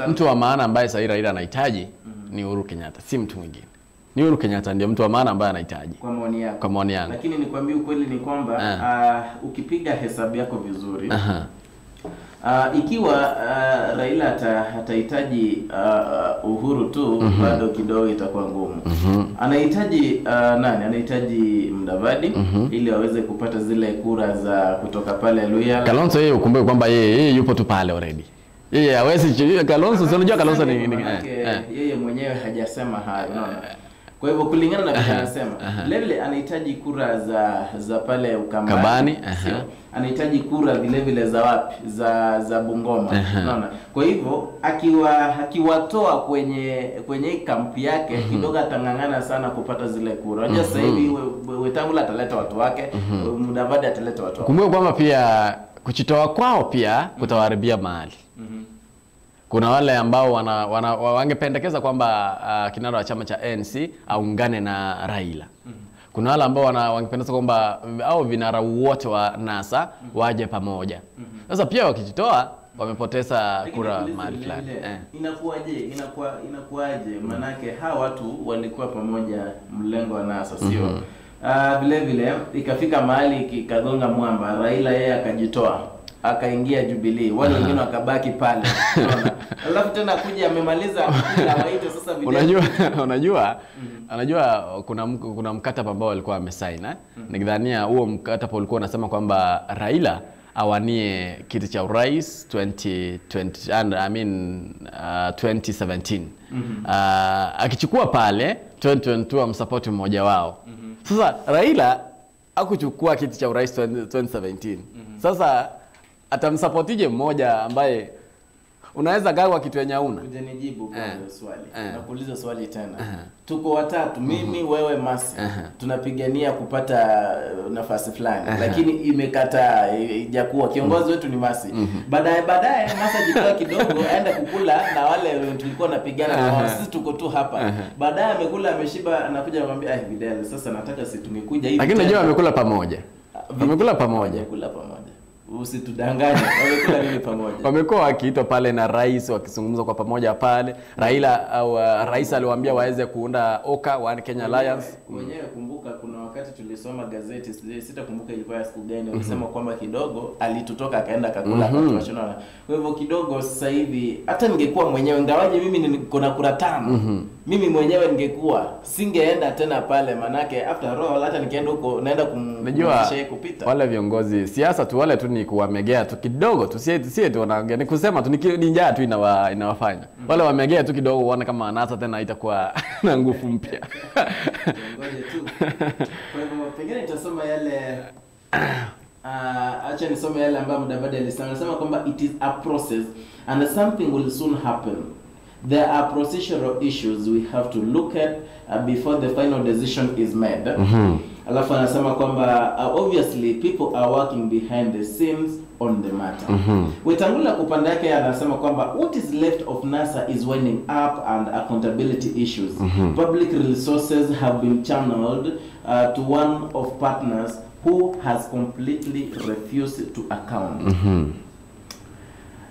Mtu wa maana ambaye sasa Raila anahitaji ni Uhuru Kenyatta, si mtu mwingine. Ni Uhuru Kenyatta ndiye mtu wa maana ambaye anahitaji. Kwa maoni yako. Kwa maoni yangu. Lakini nikwambie ukweli ni kwamba ukipiga hesabu yako vizuri ikiwa Raila atahitaji Uhuru tu bado kidogo itakuwa ngumu. Anahitaji nani? Anahitaji Mudavadi ili aweze kupata zile kura za kutoka pale Luya. Kalonzo yeye ukumbuke kwamba yeye yupo tu pale already. Yeye hawezi Kalonzo, si unajua Kalonzo ni yeye mwenyewe hajasema hayo, unaona. Kwa hivyo kulingana na vile anasema, vile vile anahitaji kura za pale Ukambani. Anahitaji kura vile vile za wapi? Za Bungoma. Unaona? Kwa hivyo akiwatoa kwenye kampi yake kidogo atangangana sana kupata zile kura. Unajua sasa hivi Wetangula ataleta watu wake, Mudavadi ataleta watu wake. Kumbuka kwamba pia kujitoa kwao pia kutawaharibia mahali. Kuna wale ambao wangependekeza kwamba kinara wa chama cha ANC aungane na Raila. Kuna wale ambao wangependekeza kwamba au vinara wote wa NASA waje pamoja. Sasa pia wakijitoa wamepoteza kura mahali fulani. Inakuwaje? Inakuwaje? Manake hawa watu walikuwa pamoja mlengo wa NASA, sio? Vile vile ikafika mahali kikagonga mwamba, Raila yeye akajitoa, akaingia Jubilee, wale wengine wakabaki pale. Alafu tena kuja amemaliza kila waite sasa video. Unajua kuna mkataba ambao walikuwa wamesign Nikidhania huo mkataba ulikuwa unasema kwamba Raila awanie kiti cha urais 2017. Akichukua pale 2022 amsupport mmoja wao. Sasa Raila hakuchukua kiti cha urais 2017. Sasa atamsupportije mmoja ambaye unaweza gawa kitu yenye huna? Hujanijibu kwa swali. Nakuuliza swali tena. Tuko watatu, mimi, wewe, Masi. Tunapigania kupata nafasi fulani. Lakini imekataa, ijakuwa kiongozi wetu ni Masi. Baadaye Masi ajitoa kidogo aenda kukula na wale tulikuwa tunapigana na wao. Sisi tuko tu hapa. Baadaye amekula ameshiba, anakuja anamwambia Vidal, sasa nataka si tungekuja hivi. Lakini unajua amekula pamoja. Wamekula pamoja. Wamekula pamoja. Usitudanganye, wamekula nini pamoja? Wamekuwa wakiitwa pale na rais wakizungumza kwa pamoja pale. Raila au rais aliwaambia waweze kuunda OKA, One Kenya Alliance. Mwenyewe kumbuka kuna wakati tulisoma gazeti, sitakumbuka ilikuwa ya siku gani, walisema kwamba kidogo alitutoka akaenda akakula mm Kwa hivyo kidogo sasa hivi hata ningekuwa mwenyewe, ingawaje mimi niko na kura 5, mimi mwenyewe ningekuwa singeenda tena pale, manake after all hata nikienda huko naenda kumshaye kupita. Wale viongozi siasa tu wale tu ni kuwamegea tu kidogo tu, sie tu wanaongea ni kusema tu ni njaa tu inawafanya. Wale wamegea tu kidogo uone kama anasa tena itakuwa na nguvu mpya. Ngoja tu. Kwa hivyo pengine nitasoma yale acha nisome yale ambayo Mudavadi alisema. Anasema kwamba it is a process and something will soon happen. There are procedural issues we have to look at before the final decision is made. Alafu anasema kwamba obviously people are working behind the scenes on the matter. Wetangula kwa upande yake anasema kwamba what is left of NASA is winding up and accountability issues. Public resources have been channeled to one of partners who has completely refused to account.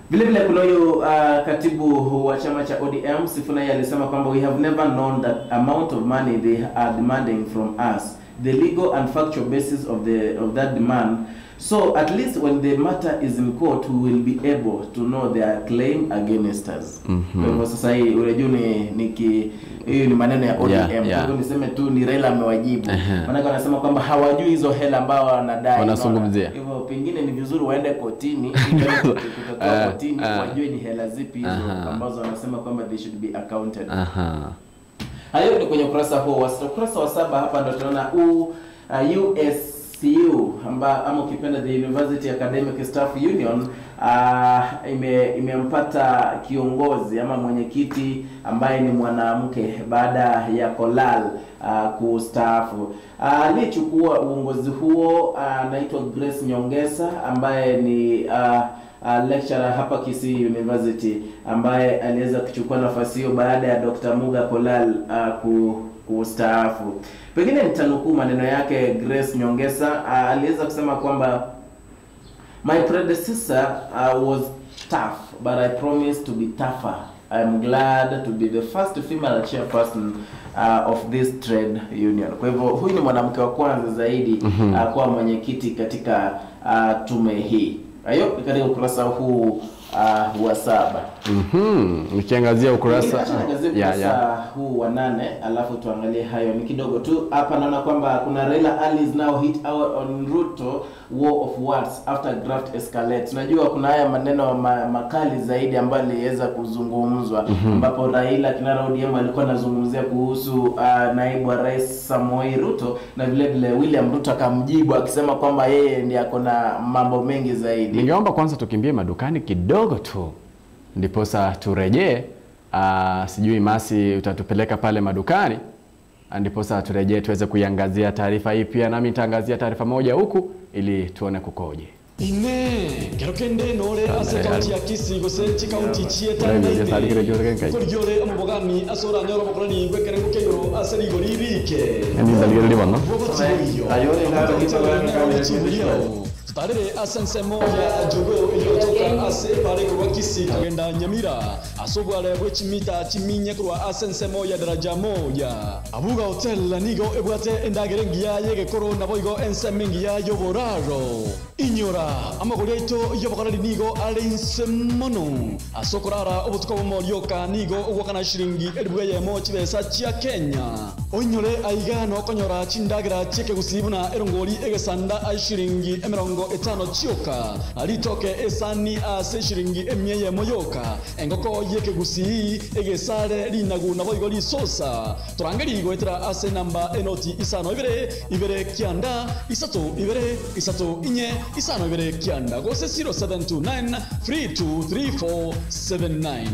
Vile vile kuna huyu katibu wa chama cha ODM Sifuna, yeye alisema kwamba we have never known that amount of money they are demanding from us, the legal and factual basis of that demand. So at least when the matter is in court we will be able to know their claim against us. Kwa hivyo sasa hii unajua hiyo ni maneno ya ODM. Kwa hivyo niseme tu ni Raila amewajibu. Maana wanasema kwamba hawajui hizo hela ambao wanadai. Wanazungumzia. Hivyo pengine ni vizuri waende kotini, ili kutoka kotini wajue ni hela zipi hizo ambazo wanasema kwamba they should be accounted. Hayo ni kwenye ukurasa huo wa ukurasa wa 7. Hapa ndo tunaona USCU ama ukipenda the University Academic Staff Union imempata kiongozi ama mwenyekiti ambaye ni mwanamke baada ya Kolal kustaafu. Aliyechukua uongozi huo anaitwa Grace Nyongesa ambaye ni lecturer hapa Kisii University, ambaye aliweza kuchukua nafasi hiyo baada ya Dr. Muga Kolal kustaafu. Pengine nitanukuu maneno yake Grace Nyongesa. Aliweza kusema kwamba my predecessor was tough, but I promise to be tougher. I am glad to be the first female chairperson of this trade union. Kwa hivyo huyu ni mwanamke wa kwanza zaidi kuwa mwenyekiti katika tume hii. Hayo katika ukurasa huu wa 7. Nikiangazia ukurasa huu wa 8 alafu tuangalie hayo ni kidogo tu. Hapa naona kwamba kuna Raila Ali is now hit out on Ruto war of words after graft escalates. Unajua kuna haya maneno makali zaidi ambayo yaliweza kuzungumzwa, ambapo Raila kinara ODM alikuwa anazungumzia kuhusu naibu wa rais Samoei Ruto, na vile vile William Ruto akamjibu akisema kwamba yeye ndiye ako na mambo mengi zaidi. Ningeomba kwanza tukimbie madukani kidogo tu ndiposa turejee. Sijui Masi utatupeleka pale madukani ndiposa turejee tuweze kuiangazia taarifa hii. Pia nami nitaangazia taarifa moja huku ili tuone kukoje. Ine kerokende nore ase kaunti ya Kisii gose chikaunti chieta naite amubogani asora nyoro bokorani gwekerengo keiro ase rigori rike Tarere asensemo ya jogo iliyotoka ase pale kwa Kisii kagenda Nyamira asobwale bwechimita chiminye kwa asensemo ya daraja moja Abuga Hotel nigo ebwate endagerengia yegekoro naboigo ensemengia yoboraro inyora amagoreto yobokorari nigo alensemono asokorara obutuko bomorioka nigo ogwakana shilingi elibweyemo chibesa chia Kenya onyore aiga no konyora chindagera cheke gusibuna erongori egesanda ashilingi emirongo etano chioka alitoke esani ase shilingi emyeye moyoka engoko yeke gusii egesare linagu naboigo lisosa turangeri goetera ase namba enoti isano ibere ibere kianda isato ibere isato inye isano ibere kianda gose 0729 323479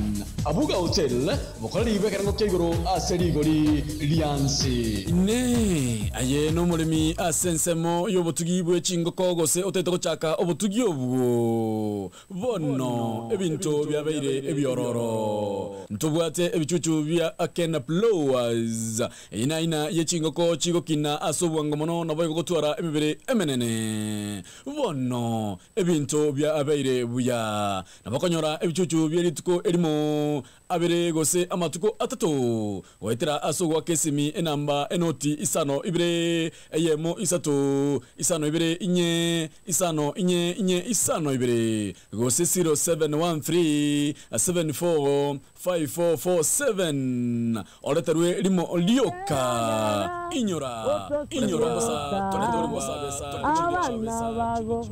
Abuga Hotel bokorari bekerango keigoro ase rigori lianse. yonsi ne aye no mulimi asensemo yobutugi bwe chingoko gose otete gochaka obutugi obwo bono ebinto byabeire ebyororo ntubwate ebichuchu bya Akena Blowers ina ina yechingoko chigokina asobwango mono nabo gotwara emibere emenene bono ebinto bya abeire buya nabakonyora ebichuchu byerituko erimo abere gose amatuko atatu goetera asogwa kesimi enamba enoti isano ibere eyemo isato isano ibere inye isano inye inye isano ibere gose 0713 74 5447 oleterwe limo lioka inyora inyora bosa toleterwe bosa besa abana bago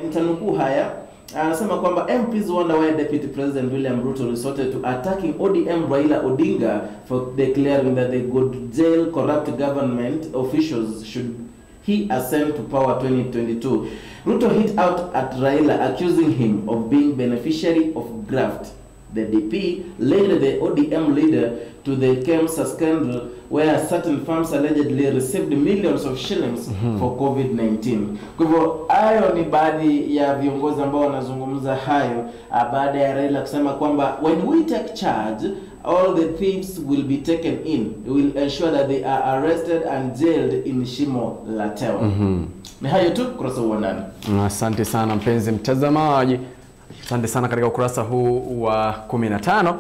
Nitanukuu haya, anasema kwamba MPs wonder why Deputy President William Ruto resorted to attacking ODM Raila Odinga for declaring that they could jail corrupt government officials should he ascend to power 2022. Ruto hit out at Raila, accusing him of being beneficiary of graft. The DP led the ODM leader to the KEMSA scandal, where certain firms allegedly received millions of shillings for COVID-19. Kwa hivyo hayo ni baadhi ya viongozi ambao wanazungumza hayo baada ya Raila kusema kwamba when we take charge all the thieves will be taken in. We will ensure that they are arrested and jailed in Shimo la Tewa. Ni hayo tu kurasa wa 8. Asante sana mpenzi mtazamaji. Asante sana katika ukurasa huu wa 15.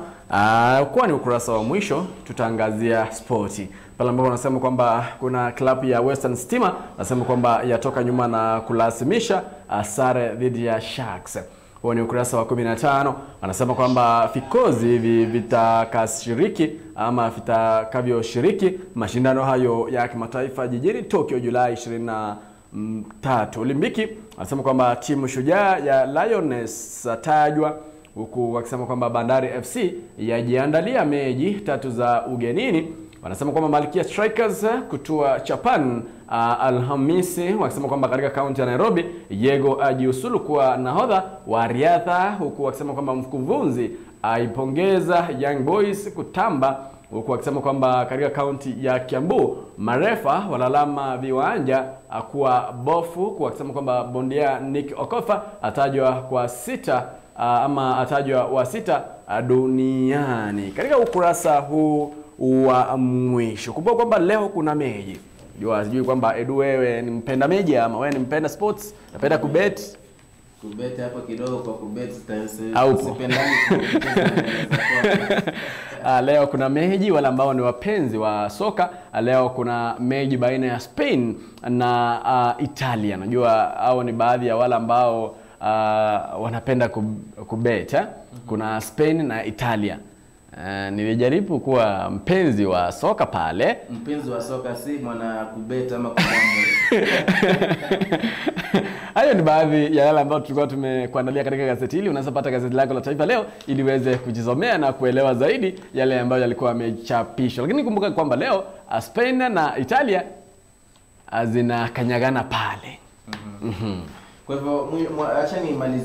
Kwa ni ukurasa wa mwisho tutaangazia sporti. Pale ambapo wanasema kwamba kuna klabu ya Western Stima nasema kwamba yatoka nyuma na kulazimisha sare dhidi ya Sharks. Huo ni ukurasa wa 15. Wanasema kwamba vikosi hivi vitakashiriki ama vitakavyoshiriki mashindano hayo ya kimataifa jijini Tokyo Julai 23. Olimpiki anasema kwamba timu shujaa ya Lioness tajwa, huku wakisema kwamba Bandari FC yajiandalia mechi 3 za ugenini. Wanasema kwamba Malkia Strikers kutua Japan Alhamisi, wakisema kwamba katika kaunti ya Nairobi Yego ajiusulu kuwa nahodha wa riadha, huku wakisema kwamba mkufunzi aipongeza Young Boys kutamba, huku wakisema kwamba katika kaunti ya Kiambu marefa walalama viwanja kuwa bofu, huku wakisema kwamba bondia Nick Okofa atajwa kwa sita ama atajwa wa 6 duniani. Katika ukurasa huu wa mwisho, kumbuka kwamba leo kuna mechi. Jua sijui kwamba Edu wewe ni mpenda mechi ama wewe ni mpenda sports, napenda kubet. Kubet hapo kidogo kwa kubet sipendani. Leo kuna mechi wale ambao ni wapenzi wa soka. Leo kuna mechi baina ya Spain na Italia. Najua hao ni baadhi ya wale ambao wanapenda kubet. Kuna Spain na Italia. Nilijaribu kuwa mpenzi wa soka pale. Mpenzi wa soka si mwana kubeta ama kubamba. Hayo ni baadhi ya yale ambayo tulikuwa tumekuandalia katika gazeti hili. Unaweza pata gazeti lako la Taifa Leo ili uweze kujisomea na kuelewa zaidi yale ambayo yalikuwa yamechapishwa. Lakini kumbuka kwamba leo Spain na Italia zinakanyagana pale. Kwa hivyo acha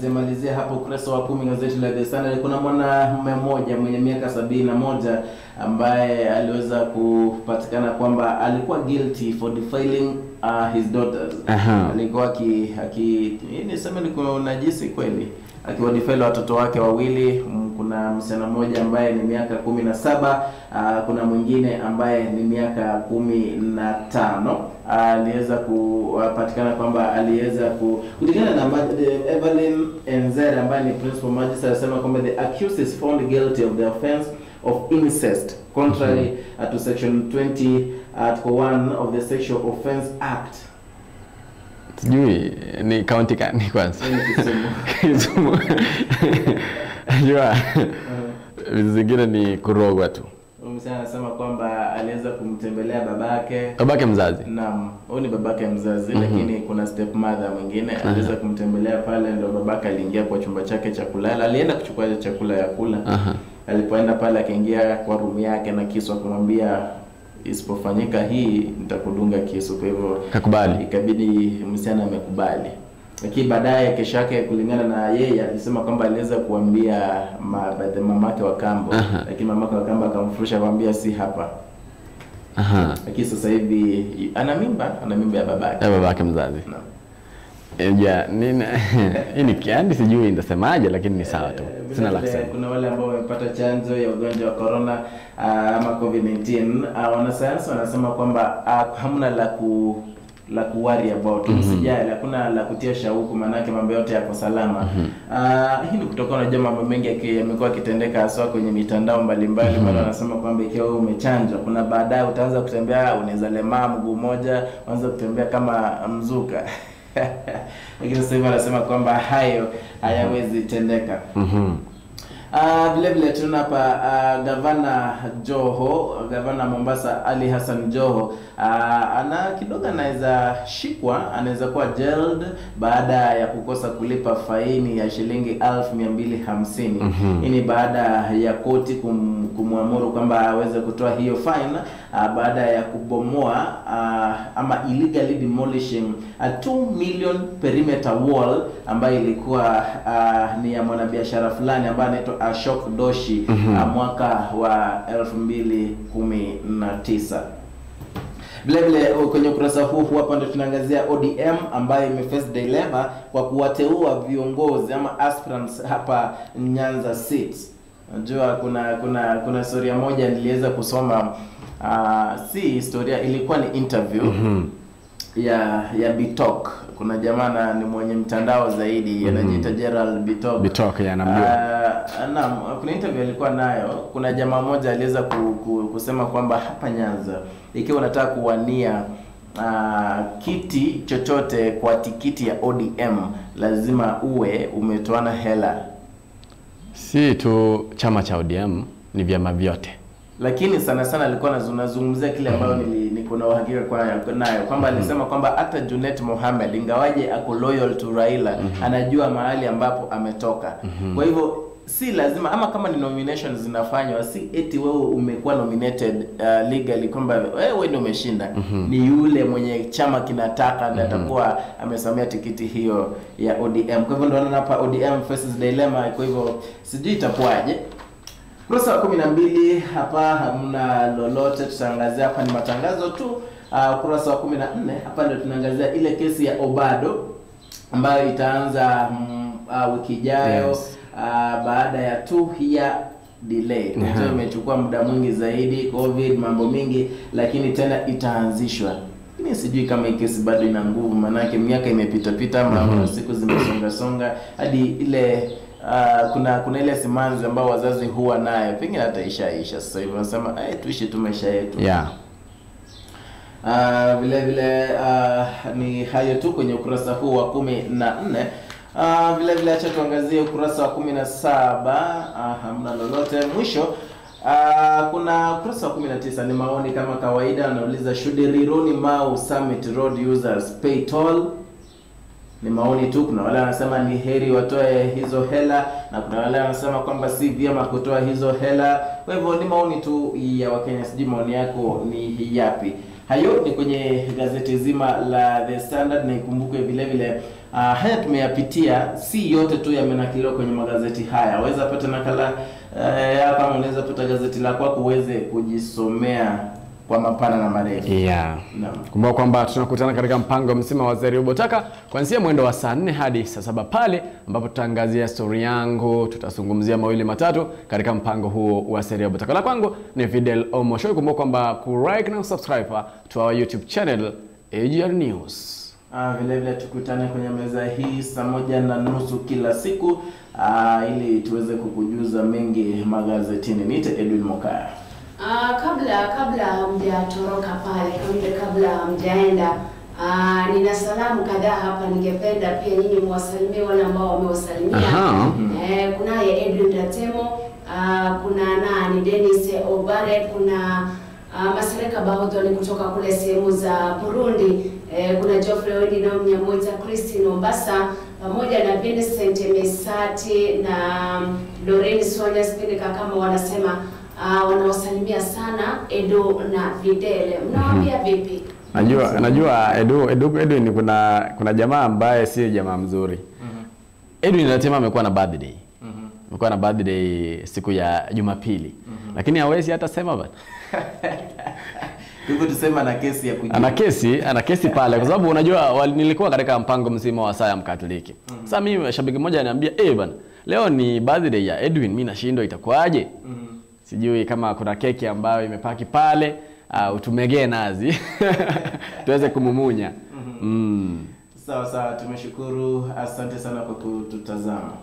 nimalizie hapo ukurasa wa 10 gazeti la The Standard. Kuna mwanamume mmoja mwenye miaka 71 ambaye aliweza kupatikana kwamba alikuwa guilty for defiling his daughters. Alikuwa niseme ni kuna unajisi kweli, akiwadefile watoto wake wawili. Kuna msichana mmoja ambaye ni miaka 17, kuna mwingine ambaye ni miaka 15. Aliweza kupatikana kwamba aliweza kulingana na Evelyn Enzere ambaye ni principal magistrate, alisema kwamba the accused is found guilty of the offense of incest contrary to section 20 article 1 of the Sexual Offense Act. Sijui ni county gani kwanza. Kisumu. Unajua vitu zingine ni kurogwa tu. Msichana anasema kwamba aliweza kumtembelea babake. Babake mzazi. Naam, huyu ni babake mzazi, lakini kuna stepmother mwingine aliweza kumtembelea pale, ndio babake aliingia kwa chumba chake cha kulala. Alienda kuchukua chakula ya kula. Alipoenda pale akaingia kwa room yake na kisu akamwambia isipofanyika hii nitakudunga kisu. Kwa hivyo kakubali. Ikabidi msichana amekubali. Lakini baadaye kesho yake kulingana na yeye alisema kwamba aliweza kuambia mamake wa kambo, lakini mamake wa kambo akamfurusha akamwambia si hapa. Lakini sasa hivi ana mimba ya babake. Ya babake mzazi. Naam. Ja, nini hii ni kiandi sijui nitasemaje, lakini ni sawa tu. Sina la kusema. Kuna wale ambao wamepata chanjo ya ugonjwa wa corona ama COVID-19, wanasayansi wanasema kwamba hamna la kuworry about. Msijali, hakuna la kutia shauku, manake mambo yote yako salama. Hii ni kutokana na mambo mengi yamekuwa yakitendeka haswa kwenye mitandao mbalimbali. Wale wanasema kwamba ikiwa wewe umechanjwa, kuna baadaye utaanza kutembea, unaweza lemaa mguu mmoja, uanze kutembea kama mzuka. Lakini sasa hivi wanasema kwamba hayo hayawezi tendeka. Vile vile tuna hapa Gavana Joho, Gavana Mombasa Ali Hassan Joho, ana kidogo anaweza shikwa, anaweza kuwa jailed baada ya kukosa kulipa faini ya shilingi 1250. Hii ni baada ya koti kumwamuru kwamba aweze kutoa hiyo fine baada ya kubomoa ama illegally demolishing a 2 million perimeter wall ambayo ilikuwa ni ya mwanabiashara fulani ambaye anaitwa Ashok Doshi mwaka wa 2019. Vile vile kwenye ukurasa huu hapa ndio tunaangazia ODM ambayo imeface dilemma kwa kuwateua viongozi ama aspirants hapa Nyanza seats. Unajua kuna historia moja niliweza kusoma, si historia, ilikuwa ni interview ya Bitok. Kuna jamaa ni mwenye mtandao zaidi, anajiita Gerald Bitok. Bitok ya namjua. Naam, kuna interview alikuwa nayo. Kuna jamaa mmoja aliweza kusema kwamba hapa Nyanza ikiwa unataka kuwania kiti chochote kwa tikiti ya ODM lazima uwe umetoana hela. Si tu chama cha ODM, ni vyama vyote. Lakini sana sana alikuwa anazungumzia kile ambayo niko na uhakika kwa nayo kwamba alisema kwamba hata Junet Mohamed ingawaje ako loyal to Raila, anajua mahali ambapo ametoka. Kwa hivyo si lazima, ama kama ni nominations zinafanywa, si eti wewe umekuwa nominated legally kwamba wewe ndio umeshinda. Ni yule mwenye chama kinataka ndiye atakuwa amesamia tikiti hiyo ya ODM. Kwa hivyo ndio naona hapa ODM faces dilemma. Kwa hivyo sijui itakuwaje. Kurasa 12 hapa hamna lolote tutaangazia, hapa ni matangazo tu. Kurasa wa 14 hapa ndio tunaangazia ile kesi ya Obado ambayo itaanza wiki ijayo. Yes. Baada ya 2 year delay. Imechukua muda mwingi zaidi, COVID, mambo mingi, lakini tena itaanzishwa. Mimi sijui kama hii kesi bado ina nguvu, manake miaka imepita pita ama siku zimesonga songa hadi ile kuna ile simanzi ambao wazazi huwa nayo pengine hata ishaisha sasa hivi, wanasema tuishi tu maisha yetu. Yeah. Vile vile ni hayo tu kwenye ukurasa huu wa 14. Vile vile acha tuangazie ukurasa wa 17. Hamna lolote. Mwisho Kuna ukurasa wa 19 ni maoni kama kawaida, anauliza should Rironi Mau Summit Road users pay toll? Ni maoni tu. Kuna wale wanasema ni heri watoe hizo hela na kuna wale wanasema kwamba si vyema kutoa hizo hela. Kwa hivyo ni maoni tu ya Wakenya, sijui maoni yako ni yapi. Hayo ni kwenye gazeti zima la The Standard, na ikumbukwe vile vile haya tumeyapitia, si yote tu yamenakiliwa kwenye magazeti haya. Waweza pata nakala hapa, unaweza pata gazeti lako uweze kujisomea kwa mapana na marefu. Yeah. Naam. Kumbuka kwamba tunakutana katika mpango mzima wa Zeri Ubotaka kuanzia mwendo wa saa 4 hadi saa 7 pale ambapo tutaangazia story yangu, tutazungumzia mawili matatu katika mpango huo wa Zeri Ubotaka. La kwangu ni Fidel Omosho. Kumbuka kwamba ku like na subscribe to our YouTube channel AGR News. Vile vile tukutane kwenye meza hii saa 1:30 kila siku ili tuweze kukujuza mengi magazetini. Niite Edwin Mokaya. Kabla hamjatoroka pale, kabla hamjaenda, nina salamu kadhaa hapa, ningependa pia nyinyi mwasalimie wale ambao wamewasalimia. Kunaye Edwin Ratemo, kuna nani Dennis Obare, kuna Masereka Bahoto ni kutoka kule sehemu za Burundi, kuna Geoffrey Wendi na Mnyamoja, Christine Mombasa, pamoja na Vincent Mesati na Doreen Sonia Spindika, kama wanasema wanawasalimia sana Edo na Fidel. Mnawaambia vipi? Najua Edwin kuna jamaa ambaye si jamaa mzuri. Edwin anasema amekuwa na birthday. Amekuwa na birthday siku ya Jumapili. Lakini hawezi hata sema bana. Hivyo tusema ana kesi ya kujibu. Ana kesi pale kwa sababu unajua nilikuwa katika mpango mzima wa saa ya Mkatoliki. Sasa mimi shabiki mmoja ananiambia, "Eh bana, leo ni birthday ya Edwin, mimi nashindwa itakuwaje?" Sijui kama kuna keki ambayo imepaki pale, utumegee nazi tuweze kumumunya. Sawa sawa, tumeshukuru, asante sana kwa kututazama.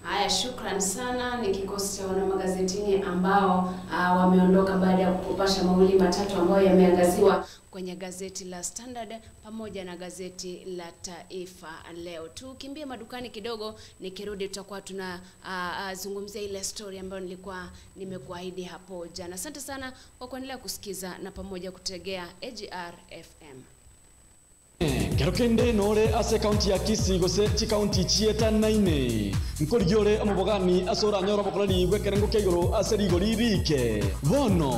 Haya, shukran sana. Ni kikosi cha wana magazetini ambao wameondoka baada ya kukupasha mawili matatu ambayo yameangaziwa kwenye gazeti la Standard pamoja na gazeti la Taifa Leo. Tukimbie madukani kidogo, nikirudi tutakuwa tunazungumzia ile story ambayo nilikuwa nimekuahidi hapo jana. Asante sana kwa kuendelea kusikiza na pamoja kutegea AGR FM. Kerokende nore ase county ya Kisii gose chi county chieta 9 nkorigiore omobogani asora nyoro bokorari gwekerengo keigoro ase rigori rike bono.